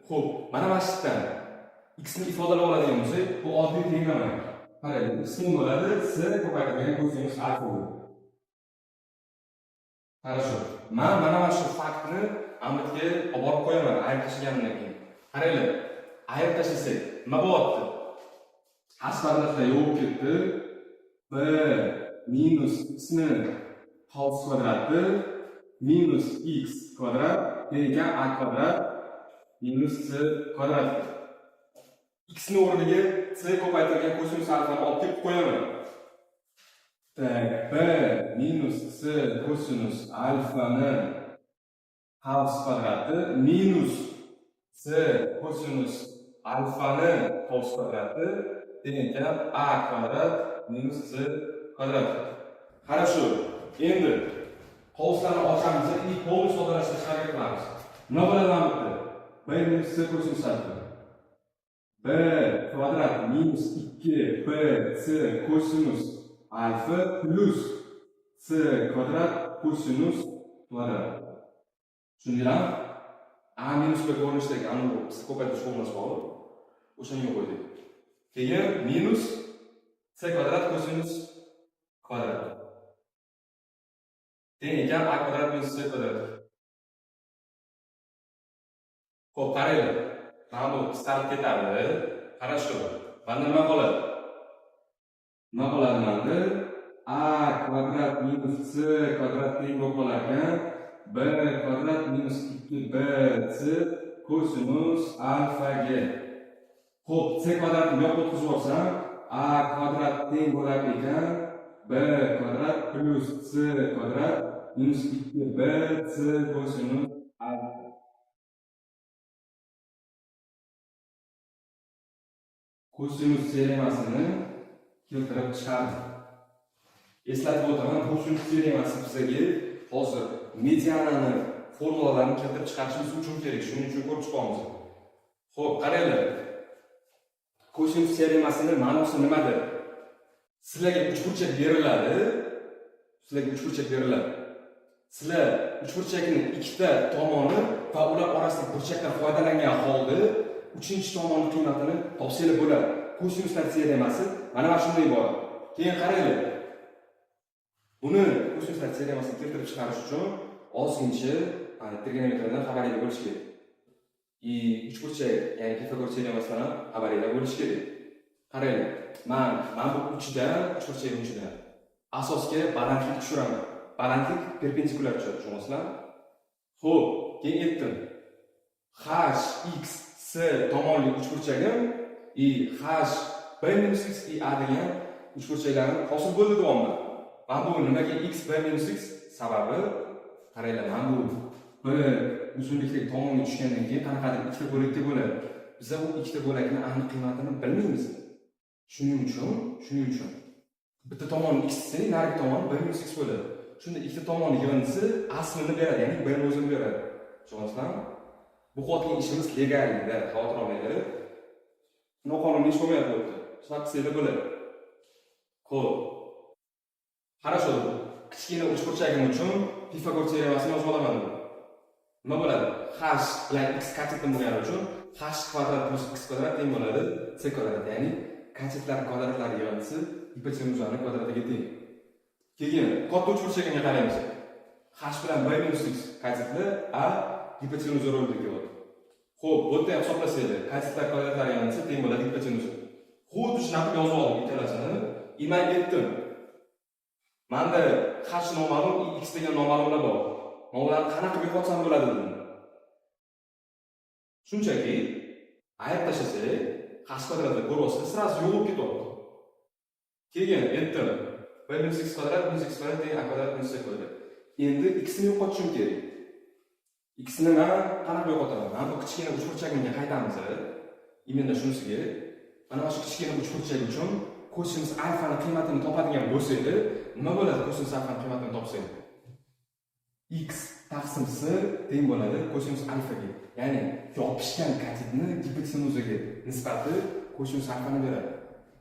Xo'p, mana shu yerdan x ni ifodalab oladigan bo'lsak, bu oddiy tenglama. Qarang, x teng bo'ladi c ko'paytirilgan kosinus alfa bo'ladi. Хорошо. Man mana shu faktni ambitga olib borib qo'yaman ayirib tashlaganimdan keyin. Qaranglar, ayirib tashlasak nima bo'lyapti? H kvadratlar yo'q ketdi. B minus x ni qavs kvadrati minus x kvadrat teng ekan a kvadrat minus c kvadrat. X ni o'rniga c ko'paytirilgan kosinus alfani olib kelib qo'yaman. Так, b minus c kosinus alfani qavs kvadrati minus c kosinus alfani qavs kvadrati teng ekan a kvadrat minus c kvadrat. Хорошо. Endi qavslarni ochamiz и полный soddalashtirishga harakat qilamiz. Nima bo'ladi mana bu yerda? B minus c kosinus alfa. B kvadrat minus 2 b c kosinus alfa plyus c kvadrat kosinus kvadrat. Tushundinglarmi? A minus b ko'rinishidagi anavi biz ko'paytirish formulasi bor. O'shanga qo'ydik. Keyin minus c kvadrat kosinus kvadrat. Teng ekan a kvadrat minus c kvadrat. Xo'p, qaranglar. Mana bu qisqarib ketadi. Хорошо. Manda nima qoladi? Nima qoladi manda? A kvadrat minus c kvadrat teng bo'lib qolar ekan b kvadrat minus 2 b c kosinus alfaga. Xo'p, c kvadratni bu yoqqa o'tkazib yuborsam, a kvadrat teng bo'lar ekan b kvadrat plyus c kvadrat minus 2 b c kosinus alfa. Kosinus teoremasini keltirib chiqardi. Eslatib o'taman, kosinus teoremasi bizaga hozir medianani formulalarini keltirib chiqarishimiz uchun kerak. Shuning uchun ko'rib chiqamiz. Xo'p, qaranglar. Kosinus teoremasini ma'nosi nimadir? Sizlarga uchburchak beriladi. Sizlarga uchburchak beriladi. Sizlar uchburchakning ikkita tomoni va ular orasidagi burchakdan foydalangan holda uchinchi tomonni qiymatini topsanglar bo'ladi. Kosinuslar teoremasi mana shunday iborat. Keyin qaranglar. Buni kosinuslar teoremasini keltirib chiqarish uchun ozgincha trigonometriyadan xabaringlar bo'lishi kerak. И uchburchak, ya'ni Pifagor teoremasidan ham xabaringlar bo'lishi kerak. Qaranglar, man bu uchidan, uchburchakning uchidan asosga balandlik tushiraman. Balandlik perpendikulyar tushadi, tushunyapsizlarmi? Xo'p, keyin aytdim. H x c tomonli uchburchagim и h b minus x и a degan uchburchaklarim hosil bo'ldi deyapman. Mana bu nimaga x b minus x? Sababi qaranglar, mana bu b uzunlikdagi tomonga tushgandan keyin qanaqadir ikkita bo'lakka bo'ladi. Biza u ikkita bo'lakni aniq qiymatini bilmaymiz. Shuning uchun bitta tomonni x desak, narigi tomoni b minus x bo'ladi. Shunda ikkita tomonni yig'indisi aslini beradi, ya'ni b ni o'zini beradi. Tushunyapsizlarmi? Bu qilayotgan ishimiz легальный da, xavotir olmanglar. Noqonuniy ish bo'lmayapti bu yerda. Shunaqa qilsanglar bo'ladi. Xo'p. Хорошо. Kichkina uchburchagim uchun Pifagor teoremasini yozib olaman. Nima bo'ladi? H bilan x katetim bo'lgani uchun h kvadrat plyus x kvadrat teng bo'ladi c kvadrat, ya'ni katetlar kvadratlari yig'indisi gipotenuzani kvadratiga teng. Keyin katta uchburchagimga qaraymiz. H bilan b minus x katetli, a gipotenuza rolida kelyapti. Xo'p, bu yerda ham hisoblasanglar, katetlar kvadratlari yig'indisi teng bo'ladi gipotenuza. Xuddi shunaqa yozib oldim ikkalasini. И man aytdim. Manda h noma'lum, x degan noma'lumlar bor. Men ularni qanaqa qilib yo'qotsam bo'ladi dedim. Shunchaki ayirib tashlasak, h kvadratni ko'ryapsiz, сразу yo'qolib ketyapti. Keyin aytdim, b minus x kvadrat minus x kvadrat teng a kvadrat minus c kvadrat. Endi x ni yo'qotishim kerak. X ni man qanaqa yo'qotaman? Mana bu kichkina uchburchagimga qaytamiz. Именно shunisiga. Mana shu kichkina uchburchak uchun kosinus alfani qiymatini topadigan bo'lsanglar, nima bo'ladi kosinus alfani qiymatini topsanglar? X taqsim c teng bo'ladi kosinus alfaga. Ya'ni yopishgan katetni gipotenuzaga nisbati kosinus alfani beradi.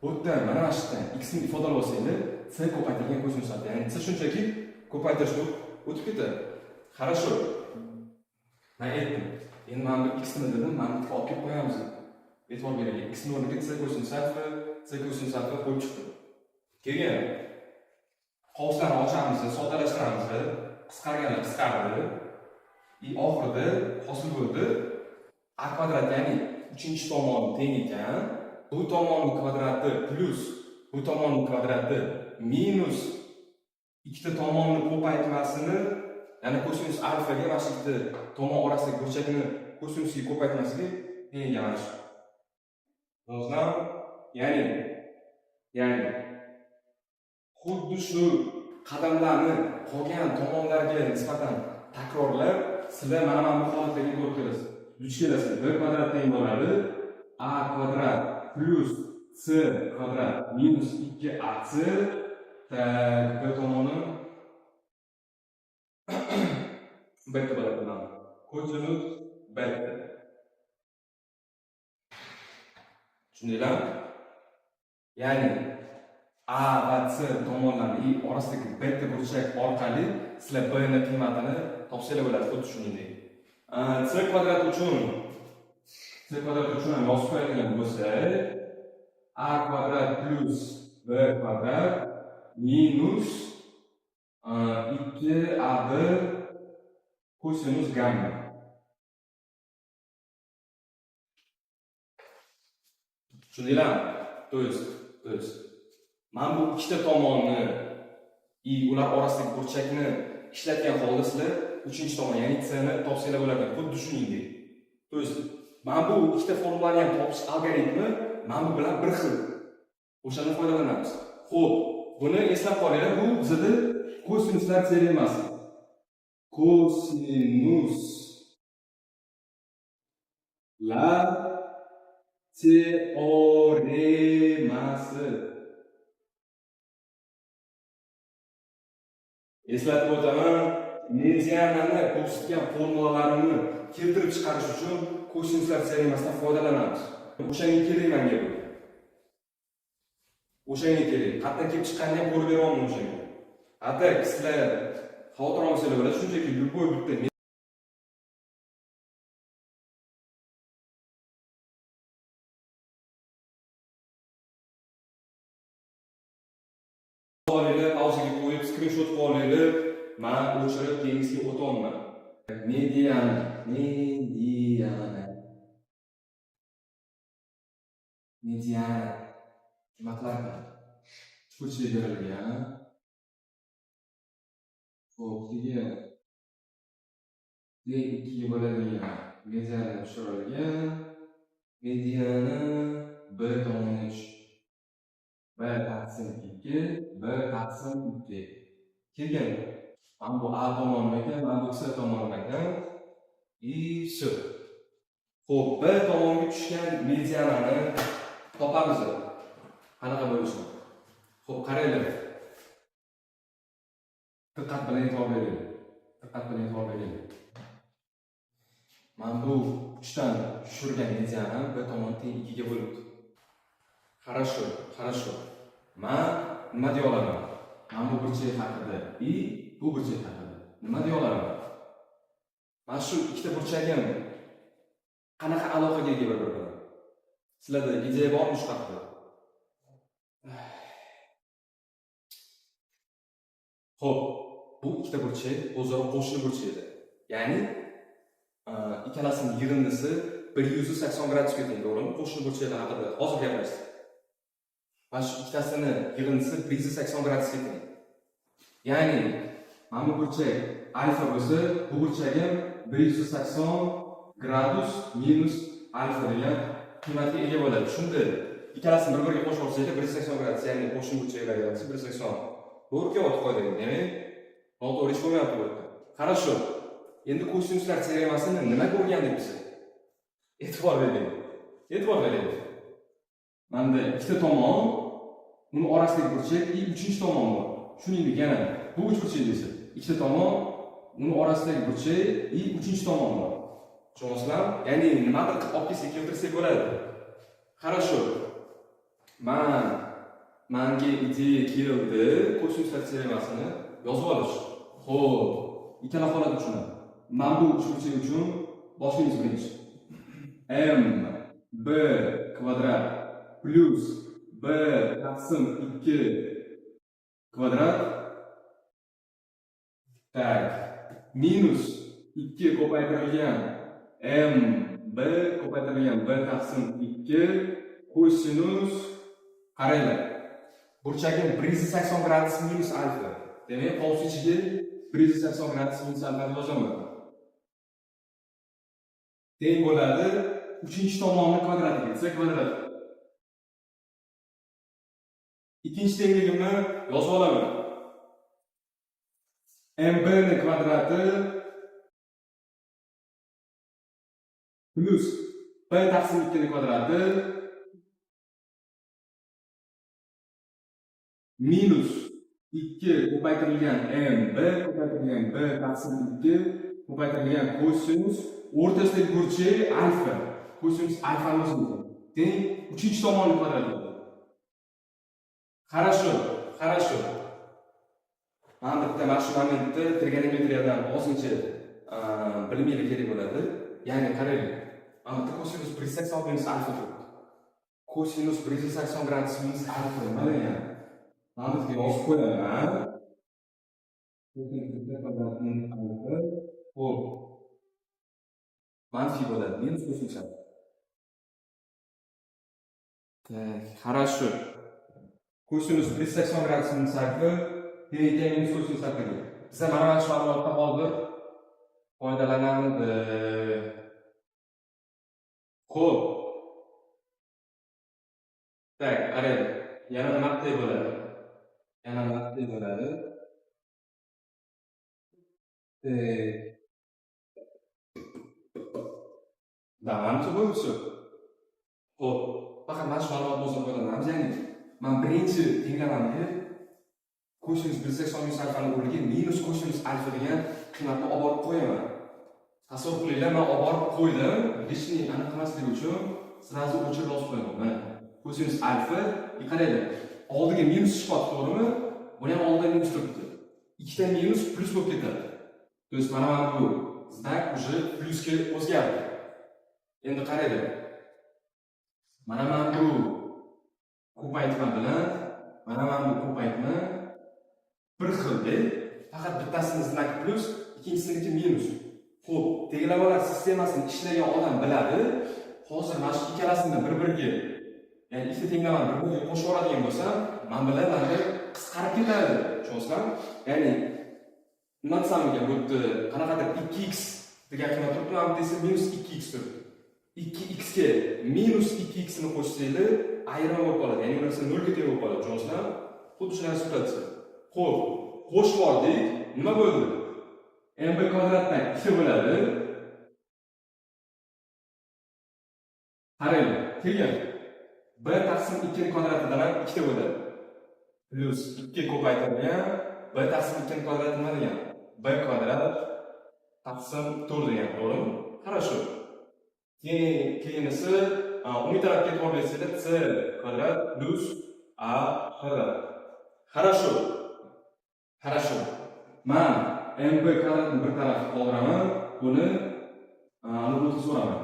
Bu yerda mana shu yerdan x ni ifodalab olsanglar, c ko'paytirilgan kosinus alfa. Ya'ni c shunchaki ko'paytirish bo'lib o'tib ketadi. Хорошо. Men aytdim. Endi mana bu x ni dedim, mana bu olib kelib qo'yamiz. E'tibor beringlar. X ni o'rniga c kosinus alfa, c kosinus alfa qo'yib chiqdim. Keyin qovuslarni ochamiz, soddalashtiramiz. Qisqarganlar qisqardi. И oxirida hosil bo'ldi a kvadrat, ya'ni uchinchi tomon teng ekan. Bu tomonni kvadrati plyus bu tomonni kvadrati minus ikkita tomonni ko'paytmasini, ya'ni kosinus alfaga, mana shu ikkita tomon orasidagi burchakni kosinusiga ko'paytmasiga teng ekan mana shu. Yozdim. Ya'ni xuddi shu qadamlarni qolgan tomonlarga nisbatan takrorlab, sizlar mana bu holatlarga to'g'ri kelasiz. Duch kelasiz. B kvadrat teng bo'ladi a kvadrat plyus c kvadrat minus 2ac. Так, b tomoni beta bo'ladi mana. Kosinus beta. Tushundinglarmi? Ya'ni A va C tomonlari orasidagi beta burchak orqali sizlar B ni qiymatini topsanglar bo'ladi, xuddi shuningdek. C kvadrat uchun ham yozib qo'yadigan bo'lsak, A kvadrat plyus B kvadrat minus 2AB kosinus gamma. Tushundinglarmi? То есть mana bu ikkita tomonni и ular orasidagi burchakni ishlatgan holda sizlar uchinchi tomon, ya'ni C ni topsanglar bo'ladi, xuddi shuningdek. То есть mana bu ikkita formulani ham topish algoritmi mana bu bilan bir xil. O'shandan foydalanamiz. Xo'p, buni eslab qolinglar, bu bizada kosinuslar teoremasi. Kosinuslar teoremasi. Eslatib o'taman, medianani ko'rsatgan formulalarini keltirib chiqarish uchun kosinuslar teoremasidan foydalanamiz. O'shanga kerak menga bu. O'shanga kerak. Qayerdan kelib chiqqanini ham ko'rib beryapman o'shanga. А так sizlar xavotir olmasanglar bo'ladi, shunchaki любой bitta olinglar, pauzaga qo'yib, skrinshot qilib olinglar. Man o'chirib keyingisiga o'tyapman. Mediana, mediana. Mediana. Nima qilarkan? Uchburchak berilgan. Xo'p, keyin teng ikkiga bo'ladigan mediana tushirilgan. Mediana B tomonga tushdi. B taqsim 2, B taqsim 2. Kelgan. Mana bu A tomonmi ekan, mana bu C tomonmi ekan. И всё. Xo'p, B tomonga tushgan medianani topamiz. Qanaqa bo'lishini. Xo'p, qaranglar. Diqqat bilan e'tibor beringlar. Diqqat bilan e'tibor beringlar. Mana bu uchdan tushirgan mediana B tomon teng 2 ga bo'libdi. Хорошо, хорошо. Man nima deya olaman? Mana bu burchak haqida и bu burchak haqida nima deya olaman? Mana shu ikkita burchagim qanaqa aloqaga ega bir-biri bilan? Sizlarda ideya bormi shu haqida? Xo'p, bu ikkita burchak o'zaro qo'shni burchak edi. Ya'ni ikkalasining yig'indisi 180 gradusga teng, to'g'rimi? Qo'shni burchaklar haqida hozir gaplashdik. Mana shu ikkitasini yig'indisi 180 gradusga teng. Ya'ni mana bu burchak alfa bo'lsa, bu burchagim 180 gradus minus alfa degan qiymatga ega bo'ladi. Shunda ikkalasini bir-biriga qo'shib olsanglar 180 gradus, ya'ni qo'shni burchaklar yig'indisi 180. To'g'ri kelyapti qoidaga. Demak, noto'g'ri ish bo'lmayapti bu yerda. Хорошо. Endi kosinuslar teoremasini nimaga o'rgandik biz? E'tibor bering. E'tibor bering. Manda ikkita tomon, uni orasidagi burchak и uchinchi tomon bor. Shuningdek, yana bu uchburchak desa, ikkita tomon, uni orasidagi burchak и uchinchi tomon bor. Tushunyapsizlarmi? Ya'ni nimadir qilib olib kelsak, keltirsak bo'ladi. Хорошо. Manga ideya keldi, kosinuslar teoremasini yozib olish. Xo'p, ikkala holat uchun. Mana bu uchburchak uchun boshlaymiz birinchi. M b kvadrat plyus b taqsim 2 kvadrat, так, minus 2 ko'paytirilgan m b ko'paytirilgan b taqsim 2 kosinus, qaranglar, burchagim 180 gradus minus alfa, demak qovus ichiga 180 gradus minus alfani yozaman, teng bo'ladi uchinchi tomonni kvadratiga, c kvadrat. Ikkinchi tengligimni yozib olaman: mb ni kvadrati plyus b taqsim 2 ni kvadrati minus 2 ko'paytirilgan m b ko'paytirilgan b taqsim 2 ko'paytirilgan kosinus o'rtasidagi burchak alfa, kosinus alfani o'zi teng uchinchi tomonni kvadrati. Хорошо, хорошо. Mana bitta mana shu momentda trigonometriyadan ozgincha biliminglar kerak bo'ladi. Ya'ni qarang, mana bitta kosinus 180 minus alfa turibdi. Kosinus 180 gradus minus alfa nima degani? Mana bu yerga yozib qo'yaman. Kosinus kvadrat minus alfa. Xo'p. Manfiy bo'ladi, minus kosinus alfa. Так, хорошо. Kosinus 180 gradus minus alfa teng ekan minus kosinus alfaga. Biza mana shu ma'lumotdan hozir foydalanamiz. Xo'p. Так, qarang. Yana nima qilsak bo'ladi? Yana nima qilsak bo'ladi? Так. Да, manimcha bo'ldi всё. Xo'p, faqat mana shu ma'lumotni o'zim foydalanamiz. Ya'ni man birinchi tenglamamga kosinus 180 minus alfani o'rniga minus kosinus alfa degan qiymatni olib borib qo'yaman. Tasavvur qilinglar, man olib borib qo'ydim, лишний aniq qilmaslik uchun сразу o'chirib yozib qo'yaman. Mana kosinus alfa, и qaranglar. Oldiga minus chiqyapti, to'g'rimi? Buni ham oldida minus turibdi. Ikkita minus plyus bo'lib ketadi. То есть mana bu знак уже plyusga o'zgardi. Endi qaranglar. Mana bu ko'paytma bilan mana bu ko'paytma bir xilda, faqat bittasini знак plyus, ikkinchisiniki minus. Xo'p, tenglamalar sistemasini ishlagan odam biladi. Hozir mana shu ikkalasini bir-biriga, ya'ni ikkita tenglamani bir-biriga qo'shib yuboradigan bo'lsam, mana bular mana qisqarib ketadi. Tushunyapsizlarmi? Ya'ni nima desam ekan, bu yerda qanaqadir 2x degan qiymat turibdi, mana bu yerda esa minus 2x turibdi. 2x ga minus 2x ni qo'shsanglar, ayirma bo'lib qoladi. Ya'ni u narsa 0 ga teng bo'lib qoladi. Tushunyapsizlarmi? Xuddi shunaqa situatsiya. Xo'p, qo'shib yubordik. Nima bo'ldi? Mb kvadratdan 2 bo'ladi. Qaranglar, keyin b taqsim 2 ning kvadratidan ham 2 bo'ladi. Plyus 2 ko'paytirilgan b taqsim 2 ning kvadrati nima degan? B kvadrat taqsim 4 degan, to'g'rimi? Хорошо. Keyinisi o'ng tarafga e'tibor bersanglar, c kvadrat plyus a kvadrat. Хорошо. Хорошо. Man mb kvadratni bir tarafga qoldiraman, buni o'tkazib yuboraman.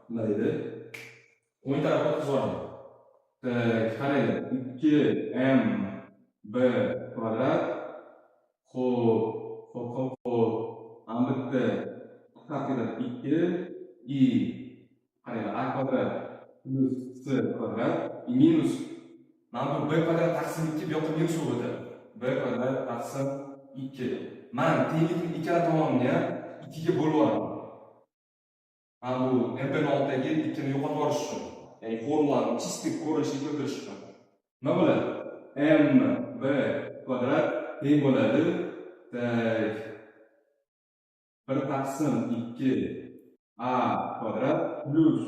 Nima deydi? O'ng tarafga o'tkazib yuboraman. Так, qaranglar, 2m b kvadrat. Xo'p. Mana bu yerda qisqarib ketadi 2 i, qaranglar, a kvadrat plyus c kvadrat minus mana bu b kvadrat taqsim 2 bu yoqqa minus bo'lib o'tadi. B kvadrat taqsim 2. Man tenglikning ikkala tomonini ham 2 ga bo'lib yuboraman. Mana bu mb ni oldidagi 2 ni yo'qotib yuborish uchun, ya'ni formulani чистый ko'rinishga keltirish uchun. Nima bo'ladi? M b kvadrat teng bo'ladi. Так. 1 taqsim 2 a kvadrat plyus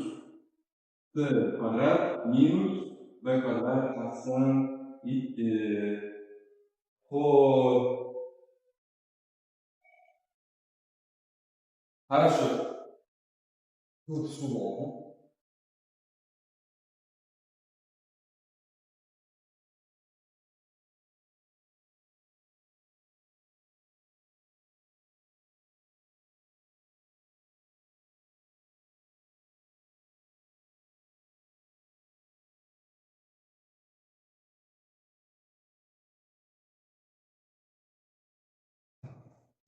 c kvadrat minus b kvadrat taqsim 2. Xo'p. Хорошо. Тут suv.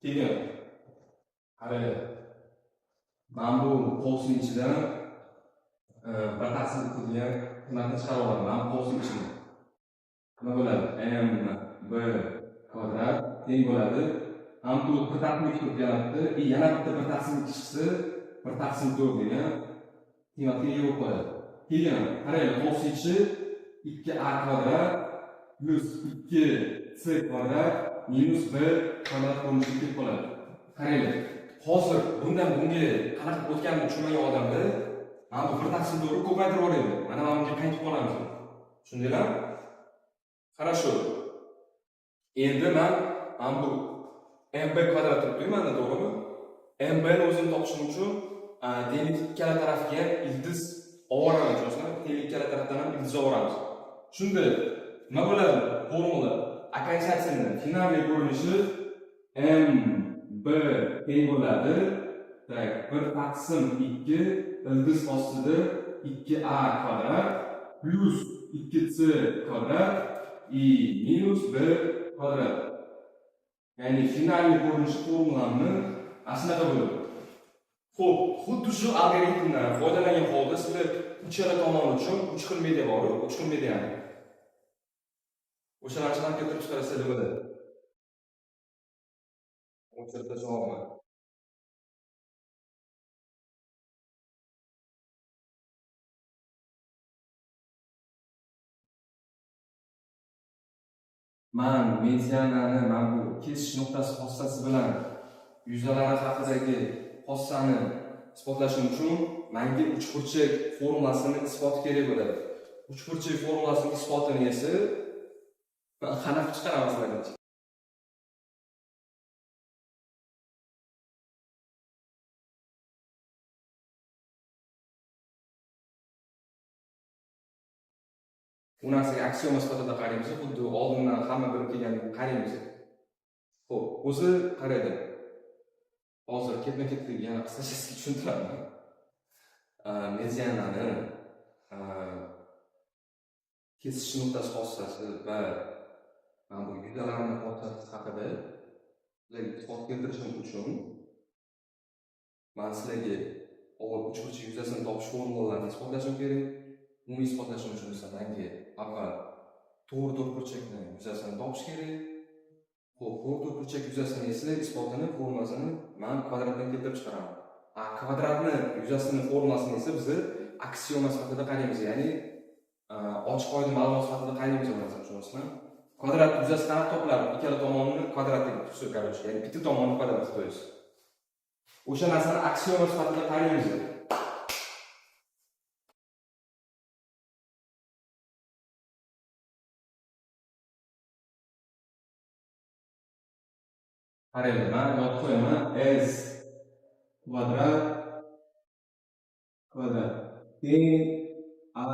Keyin qaranglar. Mana bu qovusning ichidan bir taqsim degan qiymatni chiqarib olaman. Mana bu qovusning ichidan. Nima bo'ladi? M b kvadrat teng bo'ladi. Mana bu bir taqsim 2 turib yana bitta, yana bitta bir taqsim 2 chiqsa, bir taqsim 4 degan qiymatga ega bo'lib qoladi. Keyin qaranglar, qovus ichi 2a kvadrat plyus 2c kvadrat minus b kvadrat ko'rinishga kelib qoladi. Qaranglar, hozir bundan bunga qanaqa o'tganini tushunmagan odamlar mana bu bir taqsim 4 ko'paytirib yuboradi. Mana bunga qaytib qolamiz. Tushundinglarmi? Хорошо. Endi men mana bu mb kvadrat turibdi menda, to'g'rimi? Mb ni o'zini topishim uchun tenglik ikkala tarafga ham ildiz olib, tushunasizmi? Tenglik ikkala tarafdan ham ildiz olib. Shunda nima bo'ladi? Formula окончательно finalniy ko'rinishi m b teng bo'ladi. Так, 1 taqsim 2 ildiz ostida 2a kvadrat plyus 2c kvadrat и minus b kvadrat. Ya'ni finalniy ko'rinishi formulamni ana shunaqa bo'ladi. Xo'p, xuddi shu algoritmdan foydalangan holda sizlar uchala tomon uchun 3 xil media bor, 3 xil mediani. O'sha narsalarni keltirib chiqarsa bo'ladi. O'chirib tashlamoqman. Man medianani mana bu kesish nuqtasi xossasi bilan yuzalari haqidagi xossani isbotlashim uchun menga uchburchak formulasini isboti kerak bo'ladi. Uchburchak formulasini isbotini esa man qanaqa chiqaraman sizlarga? U narsaga aksioma sifatida qaraymiz, xuddi oldindan hamma bilib kelgandek qaraymiz. Xo'p, o'zi qaraydi. Hozir ketma-ketlik yana qisqachasiga tushuntiraman. Medianani kesish nuqtasi xossasi va mana bu yuzalarni xossasi haqida sizlarga isbot keltirishim uchun man sizlarga avval uchburchak yuzasini topish formulalarini isbotlashim kerak. Uni isbotlashim uchun esa menga avval to'g'ri to'rtburchakni yuzasini topish kerak. Xo'p, to'g'ri to'rtburchak yuzasini esa isbotini, formulasini man kvadratdan keltirib chiqaraman. A kvadratni yuzasini formulasini esa biz aksioma sifatida qaraymiz, ya'ni ochiq oydin ma'lumot sifatida qaraymiz bu narsani, tushunasizmi? Kvadrat yuzasi qanaqa topiladi? Ikkala tomonini kvadratiga всё, короче, ya'ni bitta tomonni kvadrati, то есть. O'sha narsani aksioma sifatida qaraymiz. Qaranglar, man yozib qo'yaman s Kvadrat kvadrat teng a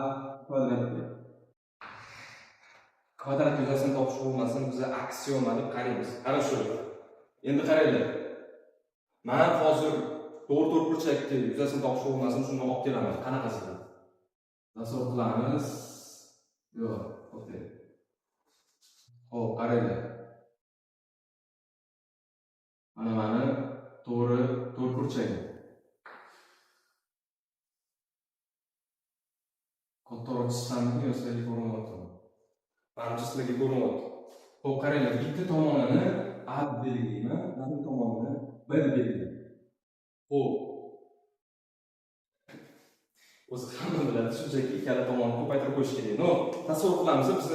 kvadratga. Kvadrat yuzasini topish formulasini biz aksioma deb qaraymiz. Хорошо. Endi qaranglar. Man hozir to'g'ri to'rtburchakni yuzasini topish formulasini shundan olib kelaman. Qanaqasiga? Tasavvur qilamiz. Yo'q, okey. Xo'p, qaranglar. Mana mani to'g'ri to'rtburchagim. Kattaroq chizsammi yo sizlarga ko'rinyaptimi? Manimcha, sizlarga ko'rinyapti. Xo'p, qaranglar, bitta tomonini A deb belgilayman, mana bu tomonini B deb belgilayman. Xo'p. O'zi hamma biladi, shunchaki ikkala tomonni ko'paytirib qo'yish kerak. Но, tasavvur qilamiz, biz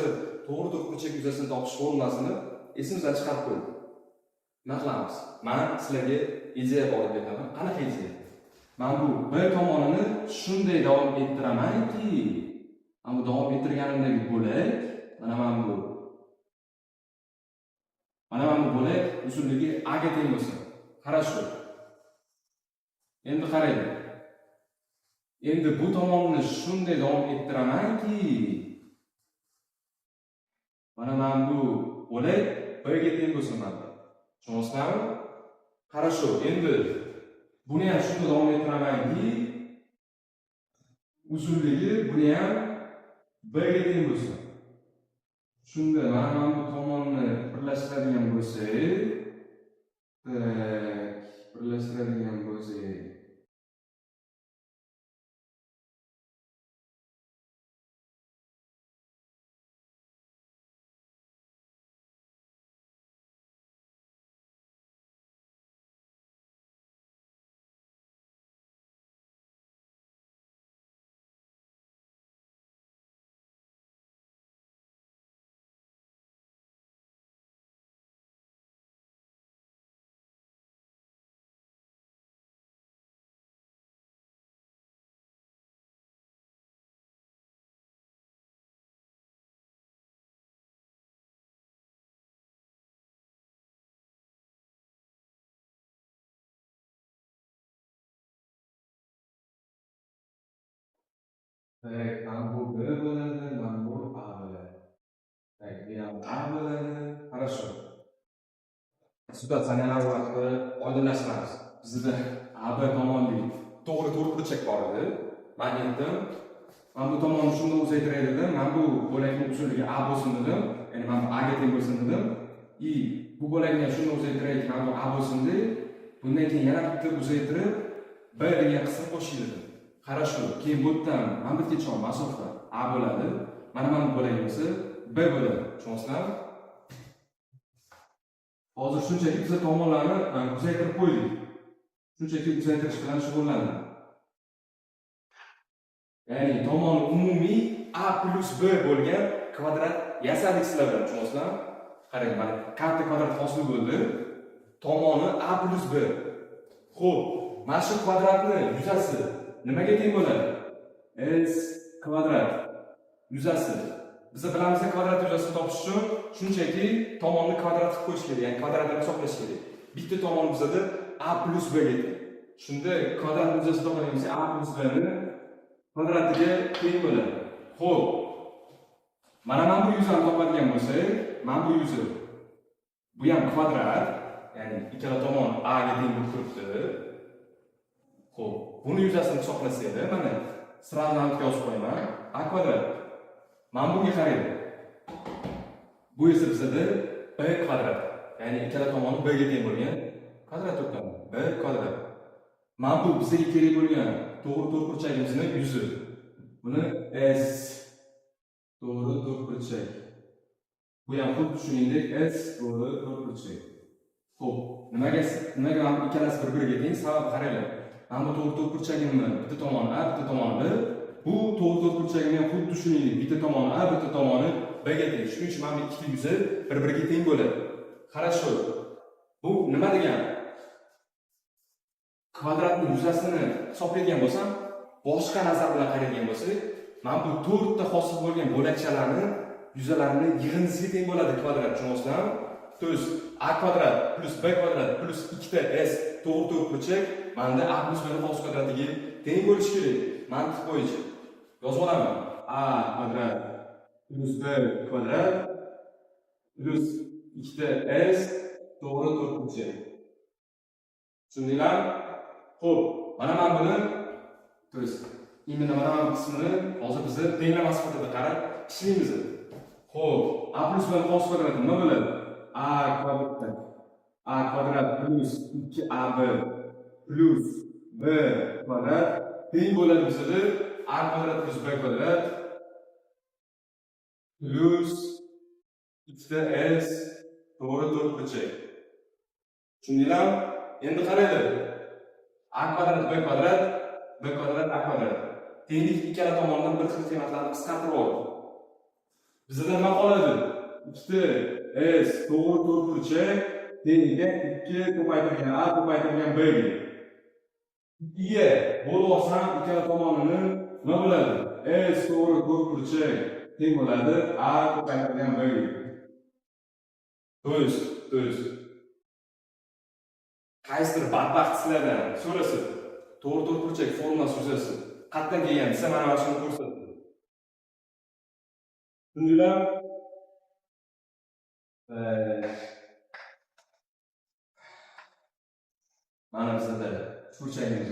to'g'ri to'rtburchak yuzasini topish formulasini esimizdan chiqarib qo'ydik. Nima qilamiz? Man sizlarga ideya olib beraman. Qanaqa ideya? Man bu B tomonini shunday davom ettiramanki, mana bu davom ettirganimdagi bo'lak, mana bu bo'lak uzunligi A ga teng bo'lsin. Хорошо. Endi qaranglar. Endi bu tomonni shunday davom ettiramanki, mana bu bo'lak B ga teng bo'lsin mana. Tushunyapsizlarmi? Хорошо. Endi buni ham shunday davom ettiramanki, uzunligi buni ham B ga teng bo'lsin. Shunda mana bu tomonni birlashtiradigan bo'lsak, так, birlashtiradigan bo'lsak, так, mana bu B bo'ladi, mana bu A bo'ladi. Так, bu ham A bo'ladi. Хорошо. Situatsiyani yana bir marta oydinlashtiramiz. Bizda AB tomonli to'g'ri to'rtburchak bor edi. Man aytdim, mana bu tomonni shunday uzaytiray dedim, mana bu bo'lakning uzunligi A bo'lsin dedim, ya'ni mana bu A ga teng bo'lsin dedim. И bu bo'lakni ham shunday uzaytiraylik, mana bu A bo'lsin deb, bundan keyin yana bitta uzaytirib B degan qism qo'shay dedim. Хорошо, keyin bu yerdan mana bu yergacha masofa A bo'ladi. Mana bu bo'lak bo'lsa B bo'ladi. Tushunyapsizlarmi? Hozir shunchaki biz tomonlarni uzaytirib qo'ydik. Shunchaki uzaytirish bilan shug'ullandik. Ya'ni tomoni umumiy A plyus B bo'lgan kvadrat yasadik sizlar bilan, tushunyapsizlarmi? Qarang, mana katta kvadrat hosil bo'ldi. Tomoni A plyus B. Xo'p, mana shu kvadratni yuzasi nimaga teng bo'ladi? S kvadrat yuzasi. Biz bilamiz, kvadrat yuzasini topish uchun shunchaki tomonni kvadrat qilib qo'yish kerak, ya'ni kvadratini hisoblash kerak. Bitta tomon bizada A plyus B ga teng. Shunda kvadrat yuzasini topadigan bo'lsak, A plyus B ni kvadratiga teng bo'ladi. Xo'p. Mana mana bu yuzani topadigan bo'lsak, mana bu yuzi, bu ham kvadrat, ya'ni ikkala tomon a ga teng bo'lib turibdi. Xo'p, buni yuzasini hisoblasanglar, mana сразу yozib qo'yaman, a kvadrat. Mana bunga qaranglar. Bu esa bizada b kvadrat. Ya'ni ikkala tomoni b ga teng bo'lgan kvadrat to'plami, b kvadrat. Mana bu bizga kerak bo'lgan to'g'ri to'rtburchagimizni yuzi. Buni s to'g'ri to'rtburchak. Bu ham xuddi shuningdek s to'g'ri to'rtburchak. Xo'p, nimaga mana bu ikkalasi bir-biriga teng? Sababi qaranglar. Mana bu to'g'ri to'rtburchagimni bitta tomoni a, bitta tomoni b. Bu to'g'ri to'rtburchagimni ham xuddi shuningdek bitta tomoni a, bitta tomoni b ga teng. Shuning uchun mana bu ikkita yuzi bir-biriga teng bo'ladi. Хорошо. Bu nima degani? Kvadratning yuzasini hisoblaydigan bo'lsam, boshqa nazar bilan qaraydigan bo'lsak, mana bu to'rtta hosil bo'lgan bo'lakchalarni yuzalarini yig'indisiga teng bo'ladi kvadrat, tushunyapsizlarmi? То есть a kvadrat plus b kvadrat plus ikkita s to'g'ri to'rtburchak manda a plus b hovuz kvadratiga teng bo'lishi kerak mantiq bo'yicha. Yozib olaman. A kvadrat plus b kvadrat plus ikkita s to'g'ri to'rtburchak. Tushundinglarmi? Xo'p, mana men buni, то есть именно mana bu qismini hozir biz tenglama sifatida qarab ishlaymiz. Xo'p, a plus b hovuz kvadrati nima bo'ladi? A kvadrat plus 2ab plus b kvadrat teng bo'ladi bizada a kvadrat plus b kvadrat plus ikkita s to'g'ri to'rtburchak. Tushundinglarmi? Endi qaranglar. A kvadrat b kvadrat, b kvadrat a kvadrat. Tenglik ikkala tomondan bir xil qiymatlarni qisqartirib oldi. Bizda nima qoladi? Ikkita s to'g'ri to'rtburchak tengiga 2 ko'paytirilgan a ko'paytirilgan b ga. 2ga bo'lib olsam ikkala tomonini nima bo'ladi? S to'g'ri to'rtburchak teng bo'ladi a ko'paytirilgan b ga. То есть qaysidir badbaxt sizlardan so'rasa, to'g'ri to'rtburchak formulasi yuzasi qayerdan kelgan desa, mana shuni ko'rsatdi. Tushundinglarmi? Mana bizada uchburchagimiz.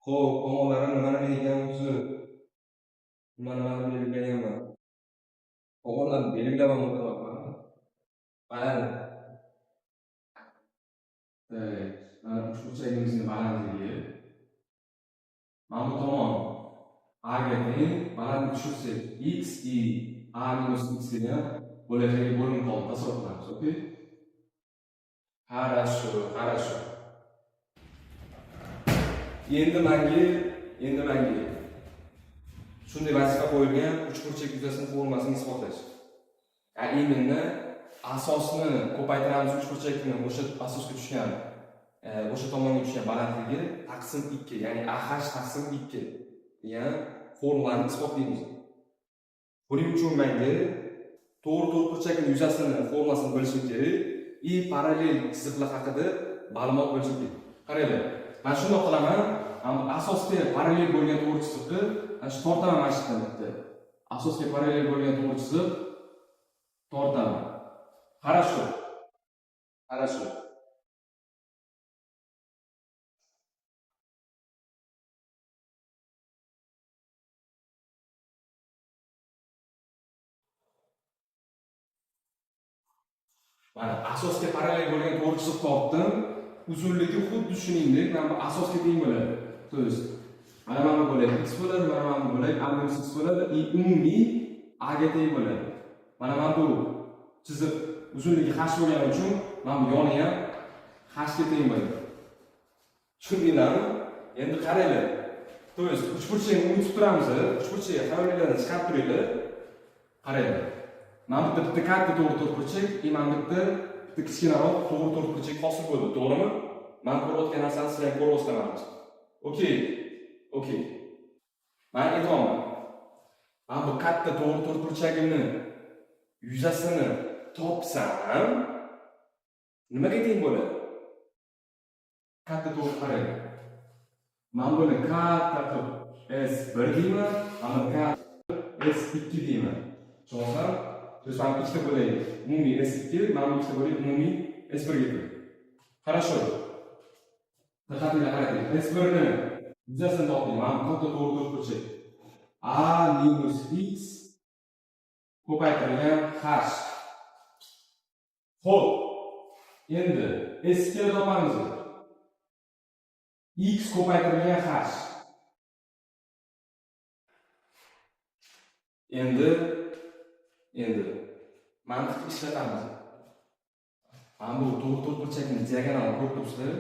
Xo'p, tomonlari nima nima ekan o'zi? Nima nimani belgilaganman? Tomonlarni belgilamam. Mana. Так, mana uchburchagimizning balandligi. Mana bu tomon a ga teng, balandlik tushirsak x и a minus x degan bo'laklarga bo'linib qoldi. Tasavvur qilamiz, okey? Хорошо, хорошо. Endi menga shunday vazifa qo'yilgan: uchburchak yuzasini formulasini isbotlash. Ya'ni именно asosni ko'paytiramiz uchburchakni o'sha asosga tushgan, o'sha tomonga tushgan balandligi taqsim 2, ya'ni AH taqsim 2 degan formulani isbotlaymiz. Buning uchun menga to'g'ri to'rtburchakning yuzasini formulasini bilishim kerak и parallel chiziqlar haqida ma'lumot bilishim kerak. Qaranglar, man shundoq qilaman, mana bu asosga parallel bo'lgan to'g'ri chiziqni mana shu tortaman, mana shu yerdan bitta. Asosga parallel bo'lgan to'g'ri chiziq tortaman. Хорошо. Хорошо. Mana asosga parallel bo'lgan to'g'ri chiziq tortdim. Uzunligi xuddi shuningdek mana bu asosga teng bo'ladi. То есть mana bu bo'lak x bo'ladi, mana bu bo'lak a minus x bo'ladi и umumiy a ga teng bo'ladi. Mana bu chiziq uzunligi h bo'lgani uchun mana bu yoni ham h ga teng bo'ladi. Tushundinglarmi? Endi qaranglar. То есть uchburchakni unutib turamiz, uchburchak xayolinglardan chiqarib turinglar. Qaranglar. Mana bu yerda bitta katta to'g'ri to'rtburchak и mana bu yerda bitta kichkinaroq to'g'ri to'rtburchak hosil bo'ldi, to'g'rimi? Man ko'rayotgan narsani sizlar ham ko'ryapsizlar manimcha. Okey. Okey. Man aytyapman. Mana bu katta to'g'ri to'rtburchagimni yuzasini topsam, nimaga teng bo'ladi? Katta to'g'ri, qarang. Man buni katta qilib S1 deyman, mana bu katta S2 deyman. Tushunasizlar? То есть mana ikkita bo'lak umumiy S2, mana bu ikkita bo'lak umumiy S1 ga teng. Хорошо. Diqqatinglar qarang. S1 ni yuzasini topdik. Mana bu katta to'g'ri to'rtburchak. A minus x ko'paytirilgan h. Xo'p. Endi S2 ni topamiz. X ko'paytirilgan h. Endi mantiq ishlatamiz. Mana bu to'g'ri to'rtburchakni diagonal ko'rib turibsizlar.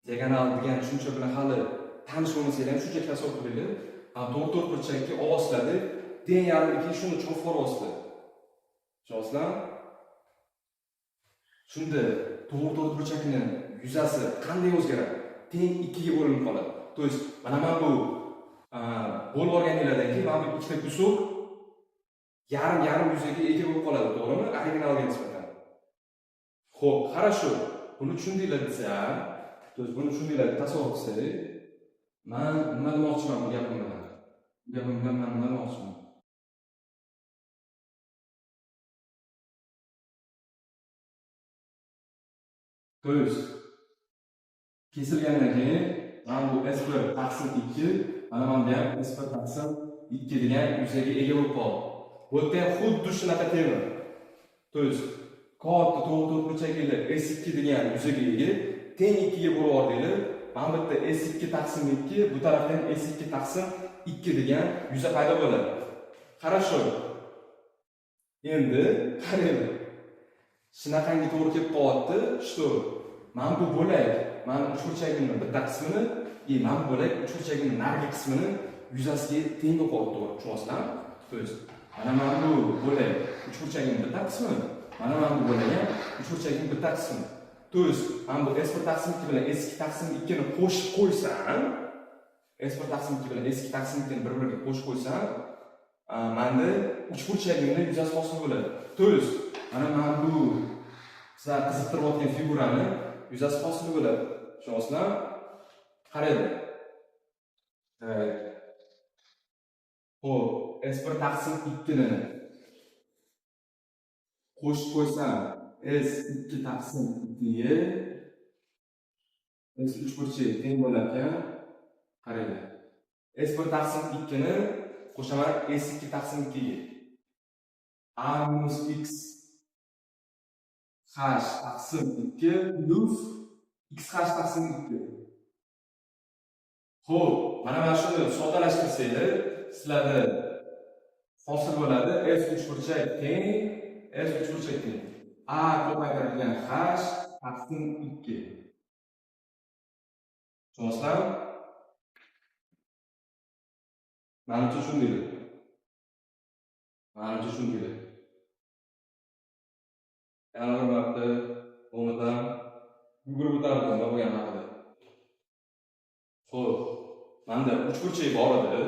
Diagonal degan tushuncha bilan hali tanish bo'lmasanglar ham shunchaki tasavvur qilinglar. Mana to'g'ri to'rtburchakka ovozladi, teng yarim ikki shuni chopib yuboryapsizlar. Tushunasizlarmi? Shunda to'g'ri to'rtburchakni yuzasi qanday o'zgaradi? Teng 2 ga bo'linib qoladi. То есть mana bu bo'lib olganinglardan keyin mana bu ikkita кусок yarim yarim yuzaga ega bo'lib qoladi, to'g'rimi? Originalga nisbatan. Xo'p, хорошо. Buni tushundinglar desa, то есть buni tushundinglar deb tasavvur qilsak, men nima demoqchiman bu gapim bilan? Bu gapim bilan men nima demoqchiman? То есть kesilgandan keyin mana bu S1 taqsim 2, mana bu ham S1 taqsim 2 degan yuzaga ega bo'lib qoldi. Bu yerda ham xuddi shunaqa tema. То есть katta to'g'ri to'rtburchakli S2 degan yuzaga ega teng 2 ga bo'lib yubordinglar. Mana bu yerda S2 taqsim 2, bu tarafda ham S2 taqsim 2 degan yuza paydo bo'ladi. Хорошо. Endi qaranglar. Shunaqangi to'g'ri kelib qolyapti, что mana bu bo'lak, mana uchburchagimni bitta qismini, mana bu bo'lak uchburchagimni narigi qismini yuzasiga teng bo'lib qolyapti, to'g'ri tushunyapsizlarmi? То есть mana bu bo'lak uchburchagimni bitta qismi, mana bu bo'lak ham uchburchagimni bitta qismi. То есть mana bu S1 taqsim 2 bilan S2 taqsim 2 ni qo'shib qo'ysam, S1 taqsim 2 bilan S2 taqsim 2 ni bir-biriga qo'shib qo'ysam, menda uchburchagimni yuzasi hosil bo'ladi. То есть mana bu sizlar qiziqtirayotgan figurani yuzasi hosil bo'ladi. Tushunyapsizlarmi? Qaranglar. Xo'p, S1 taqsim 2 ni qo'shib qo'ysam S2 taqsim 2 ga S uchburchak teng bo'lar ekan. Qaranglar. S1 taqsim 2 ni qo'shaman S2 taqsim 2 ga. A minus x h taqsim 2 plus x h taqsim 2. Xo'p, mana shuni soddalashtirsanglar, sizlarda hosil bo'ladi S uchburchak teng S uchburchak teng A ko'paytirilgan h taqsim 2. Tushunyapsizlarmi? Manimcha tushundinglar. Manimcha tushundinglar. Yana bir marta bo'lmasam yugurib o'tamiz nima bo'lgani haqida. Xo'p, menda uchburchak bor edi.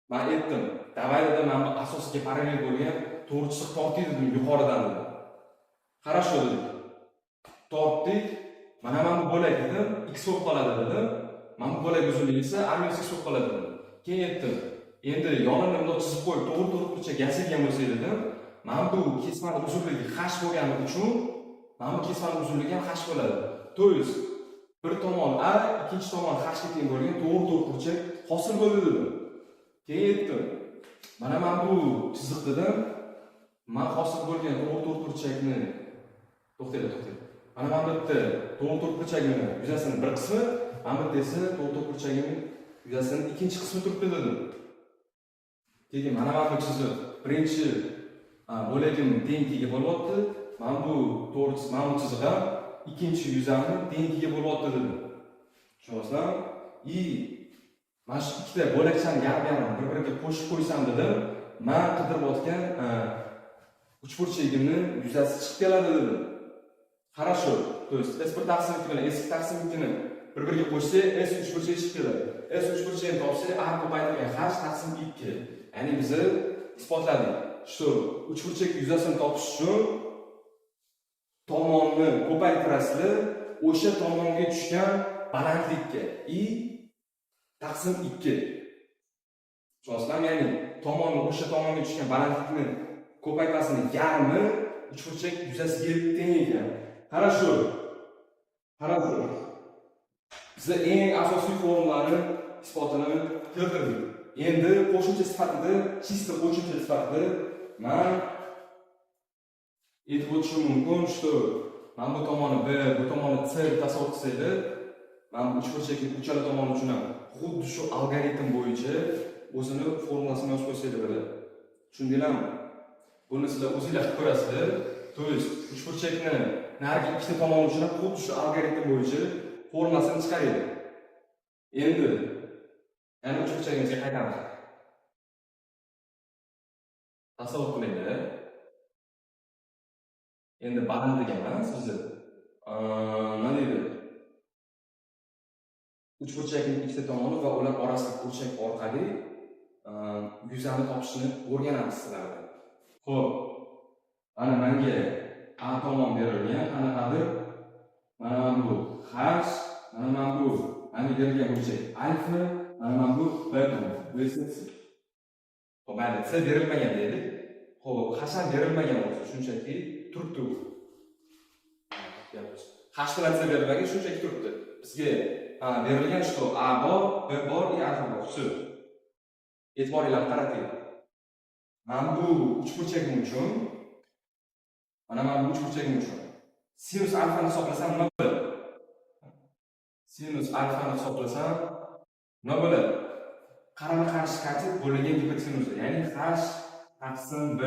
Men aytdim, давай dedim, mana bu asosga parallel bo'lgan to'g'ri chiziq tortdik dedim yuqoridan dedim. Хорошо dedik. Tortdik. Mana bu bo'lak dedim, x bo'lib qoladi dedim. Mana bu bo'lak uzunligi esa a minus x bo'lib qoladi dedim. Keyin aytdim, endi yonini bundoq chizib qo'yib, to'g'ri to'rtburchak yasalgan bo'lsak dedim, mana bu kesmani uzunligi h bo'lgani uchun mana bu kesmani uzunligi ham h bo'ladi. То есть bir tomon a, ikkinchi tomon h ga teng bo'lgan to'g'ri to'rtburchak hosil bo'ldi dedim. Keyin aytdim, mana bu chiziq dedim, man hosil bo'lgan to'g'ri to'rtburchakni to'xtanglar, to'xtanglar. Mana bu yerda to'g'ri to'rtburchagini yuzasini bir qismi, mana bu yerda esa to'g'ri to'rtburchagining yuzasini ikkinchi qismi turibdi dedim. Keyin mana bu chiziq birinchi bo'lagim teng 2 ga bo'lyapti. Mana bu to'g'ri mana bu chiziq ham ikkinchi yuzamni teng 2 ga bo'lyapti dedim. Tushunyapsizlarmi? И mana shu ikkita bo'lakchani yarim-yarim bir-biriga qo'shib qo'ysam dedim, men qidirayotgan uchburchagimni yuzasi chiqib keladi dedim. Хорошо. То есть S1 taqsim 2 bilan S2 taqsim 2 ni bir-biriga qo'shsak, S uchburchak chiqib keladi. S uchburchakni topsak, A ko'paytirilgan h taqsim 2. Ya'ni biz isbotladik, что uchburchak yuzasini topish uchun tomonni ko'paytirasizlar o'sha tomonga tushgan balandlikka и taqsim 2. Tushunasizlarmi? Ya'ni tomoni o'sha tomonga tushgan balandlikni ko'paytmasini yarmi uchburchak yuzasiga teng ekan. Хорошо. Хорошо. Biza eng asosiy formulani isbotini keltirdik. Endi qo'shimcha sifatida, чисто qo'shimcha sifatida man aytib o'tishim mumkin, что mana bu tomoni B, bu tomoni C deb tasavvur qilsanglar, mana bu uchburchakning uchala tomoni uchun ham xuddi shu algoritm bo'yicha o'zini formulasini yozib qo'ysanglar bo'ladi. Tushundinglarmi? Buni sizlar o'zinglar qilib ko'rasizlar. То есть uchburchakni narigi ikkita tomoni uchun ham xuddi shu algoritm bo'yicha formulasini chiqaringlar. Endi yana uchburchagimizga qaytamiz. Tasavvur qilinglar. Endi balandlik emas, bizni nima deydi? Uchburchakning ikkita tomoni va ular orasidagi burchak orqali yuzani topishni o'rganamiz sizlar bilan. Xo'p. Mana menga A tomon berilgan, qanaqadir mana bu h, mana bu menga berilgan burchak alfa, mana bu B tomon. Bu esa C. Xo'p, mayli, C berilmagan deylik. Xo'p, h ham berilmagan bo'lsa, shunchaki turibdi u. H bilan C berilmagan, shunchaki turibdi. Bizga berilgan, что A bor, B bor и alfa bor. Всё. E'tiboringlarni qarating. Mana bu uchburchagim uchun, mana bu uchburchagim uchun sinus alfani hisoblasam nima bo'ladi? Sinus alfani hisoblasam nima bo'ladi? Qarama-qarshi katet bo'lingan gipotenuza, ya'ni h taqsim b.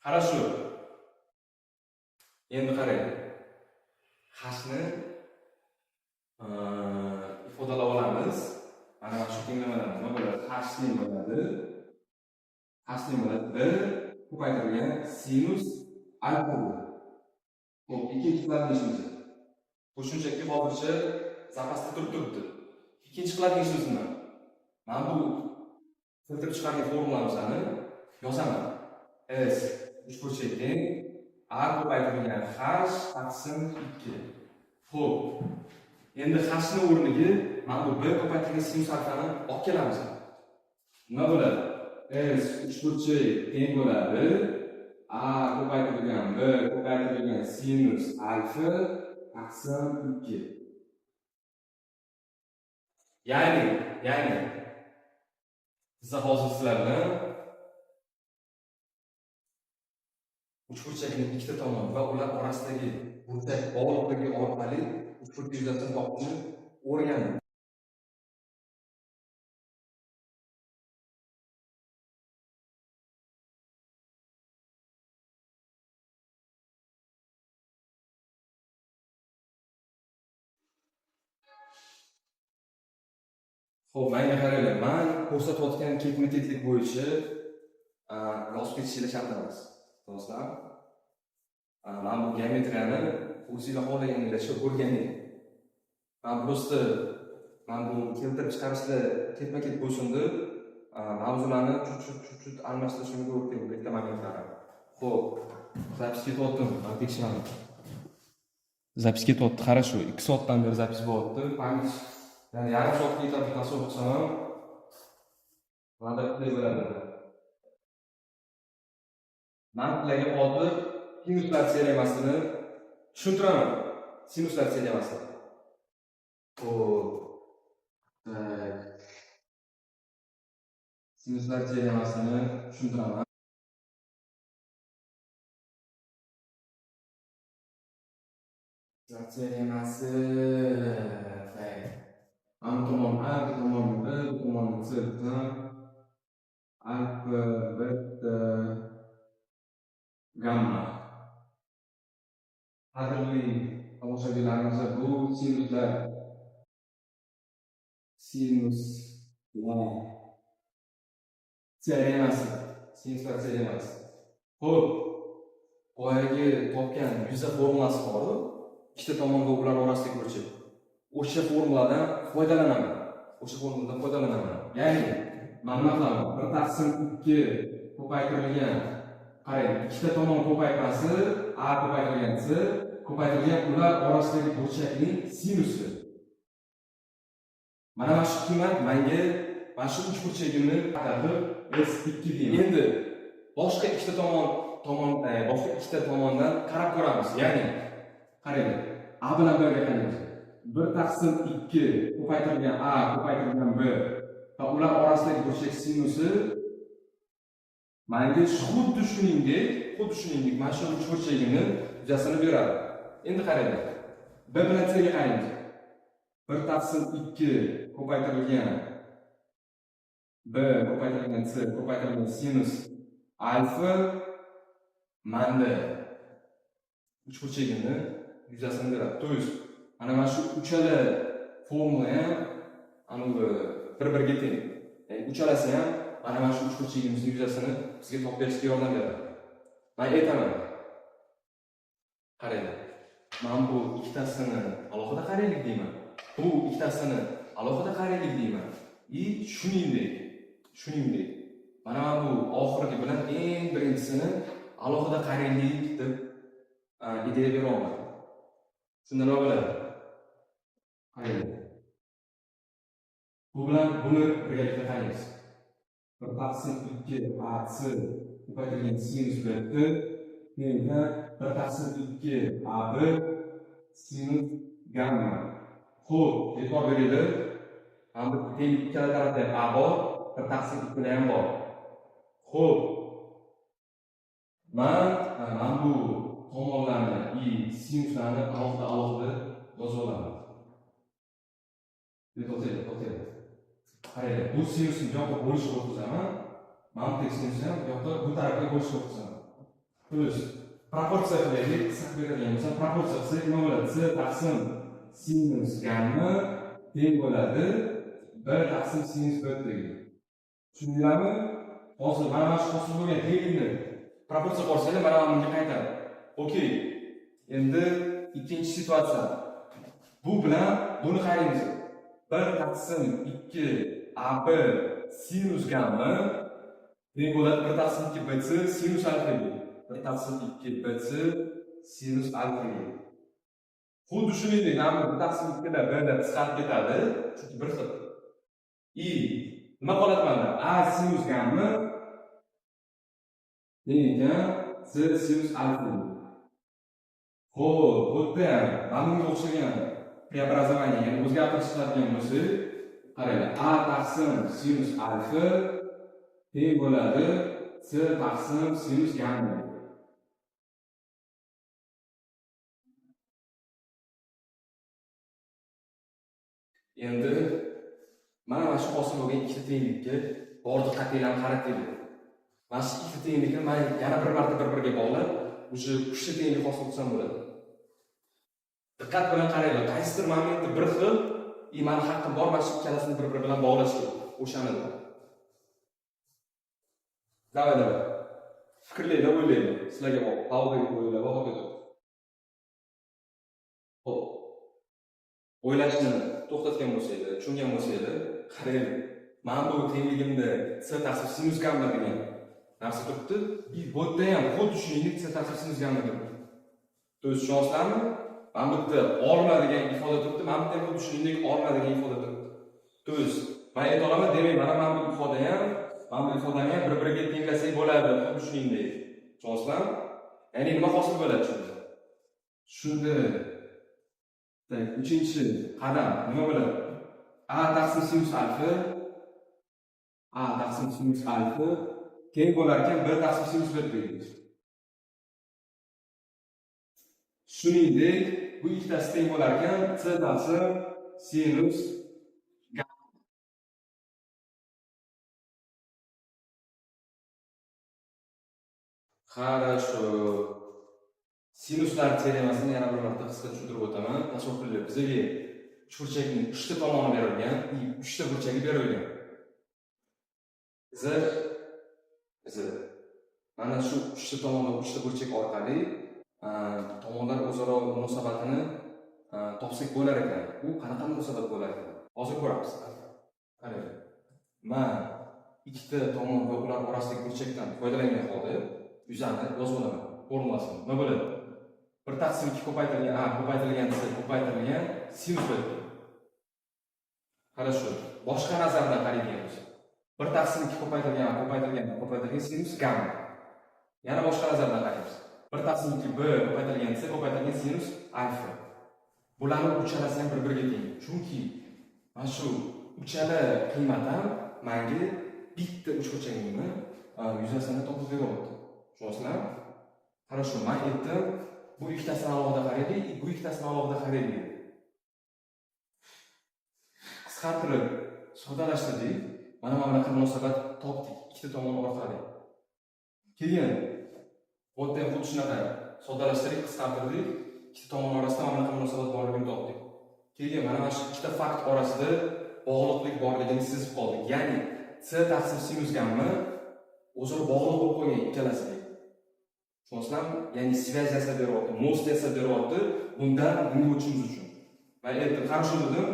Хорошо. Endi qarang. H ni ifodalab olamiz. Mana shu tenglamadan nima bo'ladi? H teng bo'ladi. H teng bo'ladi b ko'paytirilgan sinus alfa bo'ladi. Xo'p, ikkinchi qiladigan ishimiz. Bu shunchaki hozircha запас da turib turibdi. Ikkinchi qiladigan ishimiz nima? Mana bu keltirib chiqargan formulamizni yozaman. S uchburchak teng A ko'paytirilgan h taqsim 2. Xo'p. Endi h ni o'rniga mana bu b ko'paytirilgan sinus alfani olib kelamiz. Nima bo'ladi? S uchburchak teng bo'ladi A ko'paytirilgan b ko'paytirilgan sinus alfa taqsim 2. Ya'ni biz hozir sizlar bilan uchburchakning ikkita tomoni va ular orasidagi burchak bog'liqligi orqali uchburchak yuzasini topishni o'rgandik. Xo'p, menga qaranglar, man ko'rsatayotgan ketma-ketlik bo'yicha yozib ketishinglar shart emas. Do'stlar, man bu geometriyani o'zinglar xohlaganinglarcha o'rganing. Man просто man bu keltirib chiqarishda ketma-ket bo'lsin deb mavzularni chut-chut chut-chut almashtirishimga to'g'ri keldi bitta momentlar. Xo'p, запись ketyaptimi? Man tekshiraman. Запись ketyapti, хорошо. 2 soatdan beri запись bo'lyapti. Память, ya'ni yarim soatga yetadi tasavvur qilsam ham va'da qilay bo'ladi. Man sizlarga hozir sinuslar teoremasini tushuntiraman. Sinuslar teoremasini. Xo'p. Так. Sinuslar teoremasini tushuntiraman. Sinuslar teoremasi. Так. Mana bu tomon A, bu tomon B, bu tomon C desam, alfa, beta, gamma. Qadrli tomoshabinlarimiz, bu sinuslar teoremasi, sinuslar teoremasi. Xo'p, boyagi topgan yuza formulasi bor, ikkita tomonga ular orasidagi burchak. O'sha formuladan foydalanaman. O'sha formuladan foydalanaman. Ya'ni mana nima qilaman? 1 taqsim 2 ko'paytirilgan, qarang, ikkita tomon ko'paytmasi A ko'paytirilgan C ko'paytirilgan ular orasidagi burchakning sinusi. Mana shu qiymat menga Mana shu uchburchagimni atatib S2 deyman. Endi boshqa ikkita tomon tomon boshqa ikkita tomondan qarab ko'ramiz. Ya'ni qaranglar. A bilan B ga qaraymiz. 1 taqsim 2 ko'paytirilgan A ko'paytirilgan B va ular orasidagi burchak sinusi menga xuddi shuningdek mana shu uchburchagimni yuzasini beradi. Endi qaranglar. B bilan C ga qaraymiz. 1 taqsim 2 ko'paytirilgan B ko'paytirilgan C ko'paytirilgan sinus alfa manda uchburchagimni yuzasini beradi. То есть mana shu uchala formula ham anavi bir-biriga teng. Ya'ni uchalasi ham mana shu uchburchagimizni yuzasini bizga topib berishga yordam beradi. Men aytaman. Qaranglar. Men bu ikkitasini alohida qaraylik deyman. Bu ikkitasini alohida qaraylik deyman. И shuningdek mana bu oxirgi bilan eng birinchisini alohida qaraylik deb ideya bera olmadim. Shunda nima bo'ladi? Qaranglar. Bu bilan buni birgalikda qaraymiz. 1 taqsim 2 AC ko'paytirilgan sinus BT tengda 1 taqsim 2 AB sinus gamma. Xo'p, e'tibor beringlar. Mana bu tenglik ikkala tarafda ham A bor, 1 taqsim 2 da ham bor. Xo'p. Man bu tomonlarni и sinuslarni alohida yozib olaman. To'xtanglar, to'xtanglar. Qaranglar, bu sinusni bu yoqqa bo'lishib o'tkazaman. Mana bu sinusni ham bu yoqqa, bu tarafga bo'lishib o'tkazaman. То есть proporsiya qilaylik, qisqa qilib beradigan bo'lsam, proporsiya qilsak nima bo'ladi? C taqsim sinus gamma teng bo'ladi B taqsim sinus B degan. Tushundinglarmi? Hozir mana shu hosil bo'lgan tenglikni proporsiya qilsanglar, mana bunga qaytadi. Okey. Endi ikkinchi situatsiya. Bu bilan buni qaraymiz. 1 taqsim 2 AB sinus gamma teng bo'ladi 1 taqsim 2 BC sinus alfaga. 1 taqsim 2 BC sinus alfaga. Xuddi shuningdek, mana 1 taqsim 2 da B da qisqarib ketadi, chunki bir xil. И nima qoladi manda? A sinus gamma teng ekan C sinus alfa. Xo'p, bu yerda ham mana bunga o'xshagan преобразование, ya'ni o'zgartirish qiladigan bo'lsak, qaranglar, A taqsim sinus alfa teng bo'ladi C taqsim sinus gamma. Endi mana shu hosil bo'lgan ikkita tenglikka bor diqqatinglarni qaratinglar. Mana shu ikkita tenglikni men yana bir marta bir-biriga bog'lab, уже uchta tenglik hosil qilsam bo'ladi. Diqqat bilan qaranglar, qaysidir momentda bir xil, и mani haqqim bor mana shu ikkalasini bir-biri bilan bog'lashga, o'shani. Давай, давай. Fikrlaylar, o'ylanglar. Sizlarga bog'liq. Pauzaga qo'yinglar, va hokazo. Xo'p. O'ylashni to'xtatgan bo'lsanglar, tushungan bo'lsanglar, qaranglar. Mana bu tengligimda C taqsim sinus gamma degan narsa turibdi. И bu yerda ham xuddi shuningdek C taqsim sinus gamma turibdi. То есть tushunasizlarmi? Mana bu yerda olma degan ifoda turibdi, mana bu yerda ham xuddi shuningdek olma degan ifoda turibdi. То есть men ayta olaman, demak, mana bu ifoda ham, mana bu ifodani ham bir-biriga tenglasak bo'ladi, xuddi shuningdek. Tushunasizlarmi? Ya'ni nima hosil bo'ladi shunda? Shunda так, uchinchi qadam nima bo'ladi? A taqsim sinus alfa, A taqsim sinus alfa teng bo'lar ekan B taqsim sinus B degan. Shuningdek, bu ikkitasi teng bo'lar ekan C taqsim sinus gamma. Хорошо. Sinuslar teoremasini yana bir marta qisqa tushuntirib o'taman. Tasavvur qilinglar, bizga uchburchakning uchta tomoni berilgan, и uchta burchagi berilgan. Biza mana shu uchta tomon va uchta burchak orqali tomonlar o'zaro munosabatini topsak bo'lar ekan. U qanaqa munosabat bo'lar ekan? Hozir ko'ramiz. Qaranglar. Man ikkita tomon va ular orasidagi burchakdan foydalangan holda yuzani yozib olaman. Formulasini. Nima bo'ladi? 1 taqsim 2 ko'paytirilgan A ko'paytirilgan C ko'paytirilgan sinus B. Хорошо. Boshqa nazardan qaraydigan bo'lsak. 1 taqsim 2 ko'paytirilgan A ko'paytirilgan B ko'paytirilgan sinus gamma. Yana boshqa nazardan qaraymiz. 1 taqsim 2 B ko'paytirilgan C ko'paytirilgan sinus alfa. Bularni uchalasi ham bir-biriga teng. Chunki mana shu uchala qiymat ham menga bitta uchburchagimni yuzasini topib beryapti. Tushunyapsizlarmi? Хорошо, man aytdim, bu ikkitasini alohida qaraylik, bu ikkitasini alohida qaraylik. Qisqartirib soddalashtirdik. Mana bunaqa munosabat topdik ikkita tomon orqali. Keyin bu yerda ham xuddi shunaqa soddalashtirdik, qisqartirdik. Ikkita tomon orasida mana bunaqa munosabat borligini topdik. Keyin mana shu ikkita fakt orasida bog'liqlik borligini sezib qoldik. Ya'ni C taqsim sinus gamma o'zaro bog'liq bo'lib qolgan ikkalasiga. Tushunyapsizlarmi? Ya'ni связь yasab beryapti, мост yasab beryapti bundan bunga o'tishimiz uchun. Man aytdim, хорошо dedim.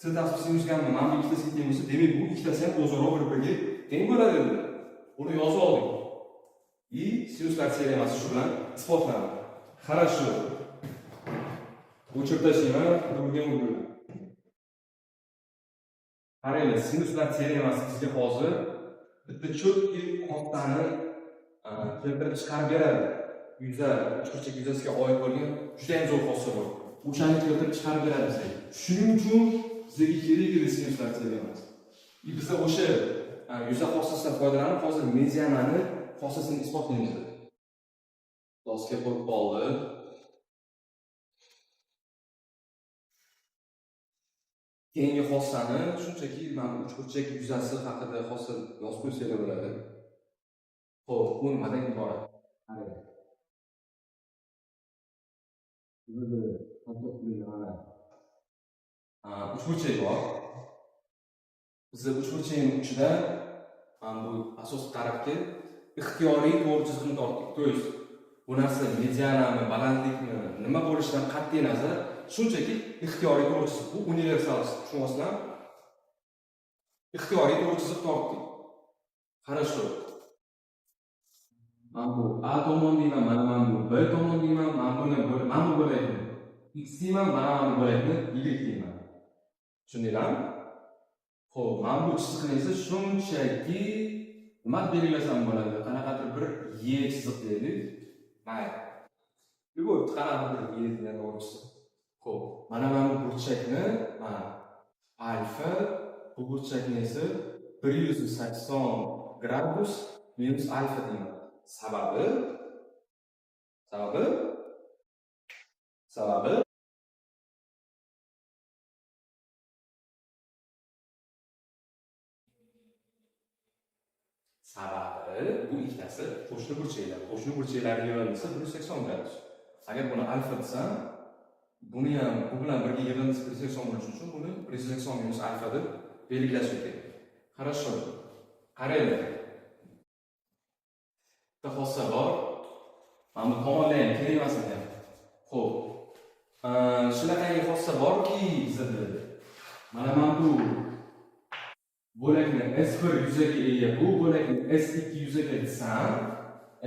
C taqsim sinus gamma mana bu ikkitasiga teng bo'lsa, demak bu ikkitasi ham o'zaro bir-biriga teng bo'ladi dedim. Buni yozib oldik. И sinuslar teoremasi shu bilan isbotlandi. Хорошо. O'chirib tashlayman, bunga o'g'il. Qaranglar, sinuslar teoremasi bizga hozir bitta четкий xossani keltirib chiqarib beradi. Yuza, uchburchak yuzasiga oid bo'lgan juda ham zo'r xossa bor. O'shani keltirib chiqarib beradi bizga. Shuning uchun bizga kerak edi sinuslar teoremasi. И biza o'sha yuza xossasidan foydalanib hozir medianani xossasini isbotlaymiz. Doska qo'yib qoldi. Keyingi xossani shunchaki mana bu uchburchak yuzasi haqida xossa yozib qo'ysanglar bo'ladi. Xo'p, bu nimadan iborat? Qarang. Mana uchburchak bor. Bizda uchburchakning uchida mana bu asos tarafga ixtiyoriy to'g'ri chiziqni tortdik. То есть bu narsa medianami, balandlikmi, nima bo'lishidan qat'iy nazar, shunchaki ixtiyoriy to'g'ri chiziq. Bu universal, tushunyapsizlarmi? Ixtiyoriy to'g'ri chiziq tortdik. Хорошо. Mana bu A tomon deyman, mana bu B tomon deyman, mana buni mana bu bo'lakni X deyman, mana bu bo'lakni Y deyman. Tushundinglarmi? Xo'p, mana bu chiziqni esa shunchaki nima deb belgilasam bo'ladi? Qanaqadir bir Y chiziq deylik. Mayli. Любой qanaqadir bir Y degan to'g'ri chiziq. Xo'p, mana bu burchakni mana alfa, bu burchakni esa 180 gradus minus alfa deyman. Sababi sababi sababi bu ikkitasi qo'shni burchaklar. Qo'shni burchaklarning yig'indisi 180 gradus. Agar buni alfa desam, buni ham bu bilan birga yig'indisi 180 bo'lishi uchun buni 180 minus alfa deb belgilashim kerak. Хорошо. Qaranglar. Bitta xossa bor. Mana bu tomonlar ham kerak emas ekan. Xo'p. Shunaqangi xossa borki bizada. Mana bu bo'lakni S1 yuzaga ega, bu bo'lakni S2 yuzaga desam,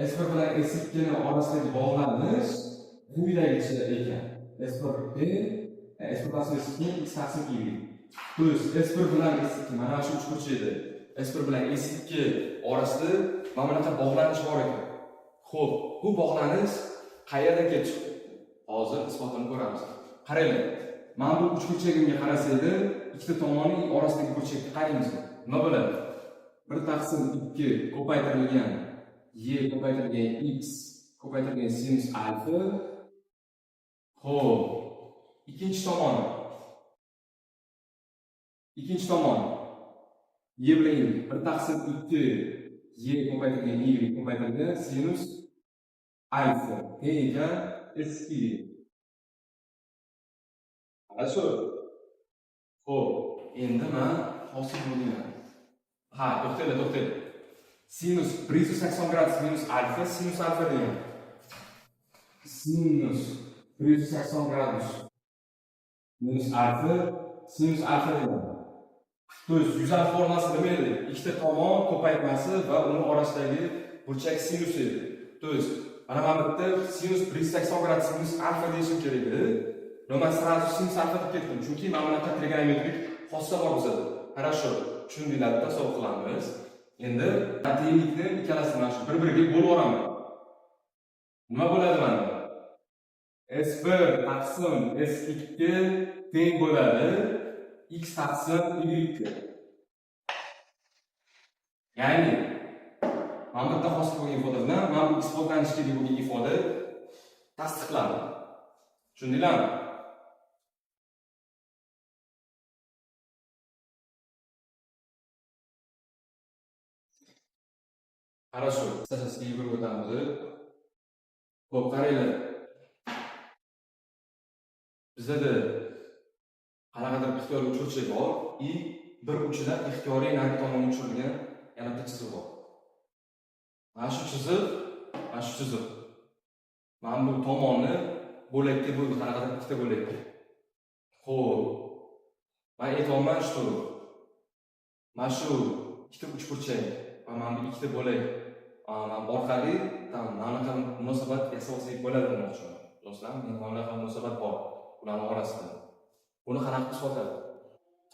S1 bilan S2 ni orasidagi bog'lanish quyidagicha ekan. S1 P, S1 taqsim S2 X taqsim Y. То есть S1 bilan S2 mana shu uchburchakda S1 bilan S2 orasida mana bunaqa bog'lanish bor ekan. Xo'p, bu bog'lanish qayerdan kelib chiqdi? Hozir isbotini ko'ramiz. Qaranglar. Mana bu uchburchagimga qarasanglar, ikkita tomoni orasidagi burchakka qaraymiz. Nima bo'ladi? 1 taqsim 2 ko'paytirilgan y ko'paytirilgan x ko'paytirilgan sinus alfa. Xo'p, ikkinchi tomoni. Ikkinchi tomon y bilan y 1 taqsim 2 y ko'paytirilgan y ko'paytirilgan sinus alfa teng ekan S2. Ana shu. Xo'p, endi men hosil bo'lgan. Ha, to'xtanglar, to'xtanglar. Sinus 180 gradus minus alfa, sinus alfa degan. Sinus 180 gradus minus alfa, sinus alfa degan. То есть yuzani formasi nima edi? Ikkita tomon ko'paytmasi va uni orasidagi burchak sinus edi. То есть mana bu yerda sinus 180 gradus minus alfa deyishim kerak edi. Но men сразу sinus alfa deb ketdim, chunki mana bunaqa trigonometrik xossa bor bizada. Хорошо. Tushundinglar deb tasavvur qilamiz. Endi tenglikni ikkalasini mana shu bir-biriga bo'lib yuboraman. Nima bo'ladi mana? S1 taqsim S2 teng bo'ladi x taqsim y ga. Ya'ni mana bu yerda hosil bo'lgan ifoda bilan mana bu isbotlanishi kerak bo'lgan ifoda tasdiqlandi. Tushundinglarmi? Хорошо, qisqachasiga yugurib o'tamiz. Xo'p, qaranglar. Bizada qanaqadir ixtiyoriy uchburchak bor и bir uchidan ixtiyoriy narigi tomonga tushirilgan yana bitta chiziq bor. Mana shu chiziq, mana shu chiziq. Mana bu tomonni bo'lakka bo'ldi, qanaqadir ikkita bo'lakka. Xo'p. Men aytyapman, что mana shu ikkita uchburchak va mana bu ikkita bo'lak mana bu orqali там mana bunaqa munosabat yasab olsak bo'ladi demoqchiman. Do'stlar, mana bunaqa munosabat bor ularning orasida. Buni qanaqa isbotladi?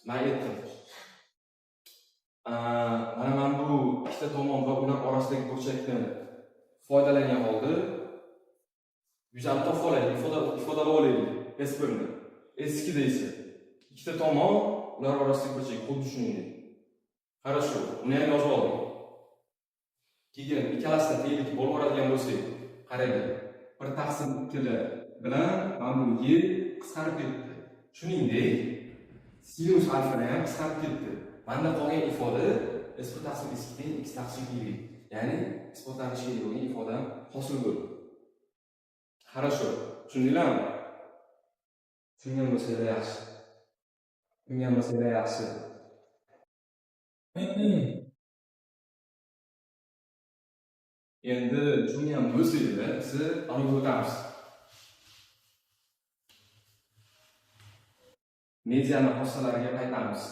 Men aytdim. Mana bu ikkita tomon va ular orasidagi burchakni foydalangan holda yuzani topib olaylik, ifodalab olaylik S1 ni. S2 da esa ikkita tomon, ular orasidagi burchak xuddi shuningdek. Хорошо, uni ham yozib oldik. Keyin ikkalasini tenglik bo'lib yuboradigan bo'lsak, qaranglar. 1 taqsim 2 bilan mana bu y qisqarib ketdi. Shuningdek, sinus alfani ham qisqarib ketdi. Menda qolgan ifoda S1 taqsim S2 teng x taqsim y. Ya'ni isbotlanishi kerak bo'lgan ifoda hosil bo'ldi. Хорошо, tushundinglarmi? Tushungan bo'lsanglar yaxshi. Tushungan bo'lsanglar yaxshi. Endi tushungan bo'lsanglar, biz anaga o'tamiz. Mediana xossalariga qaytamiz.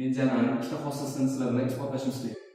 Medianani ikkita xossasini sizlar bilan isbotlashimiz kerak.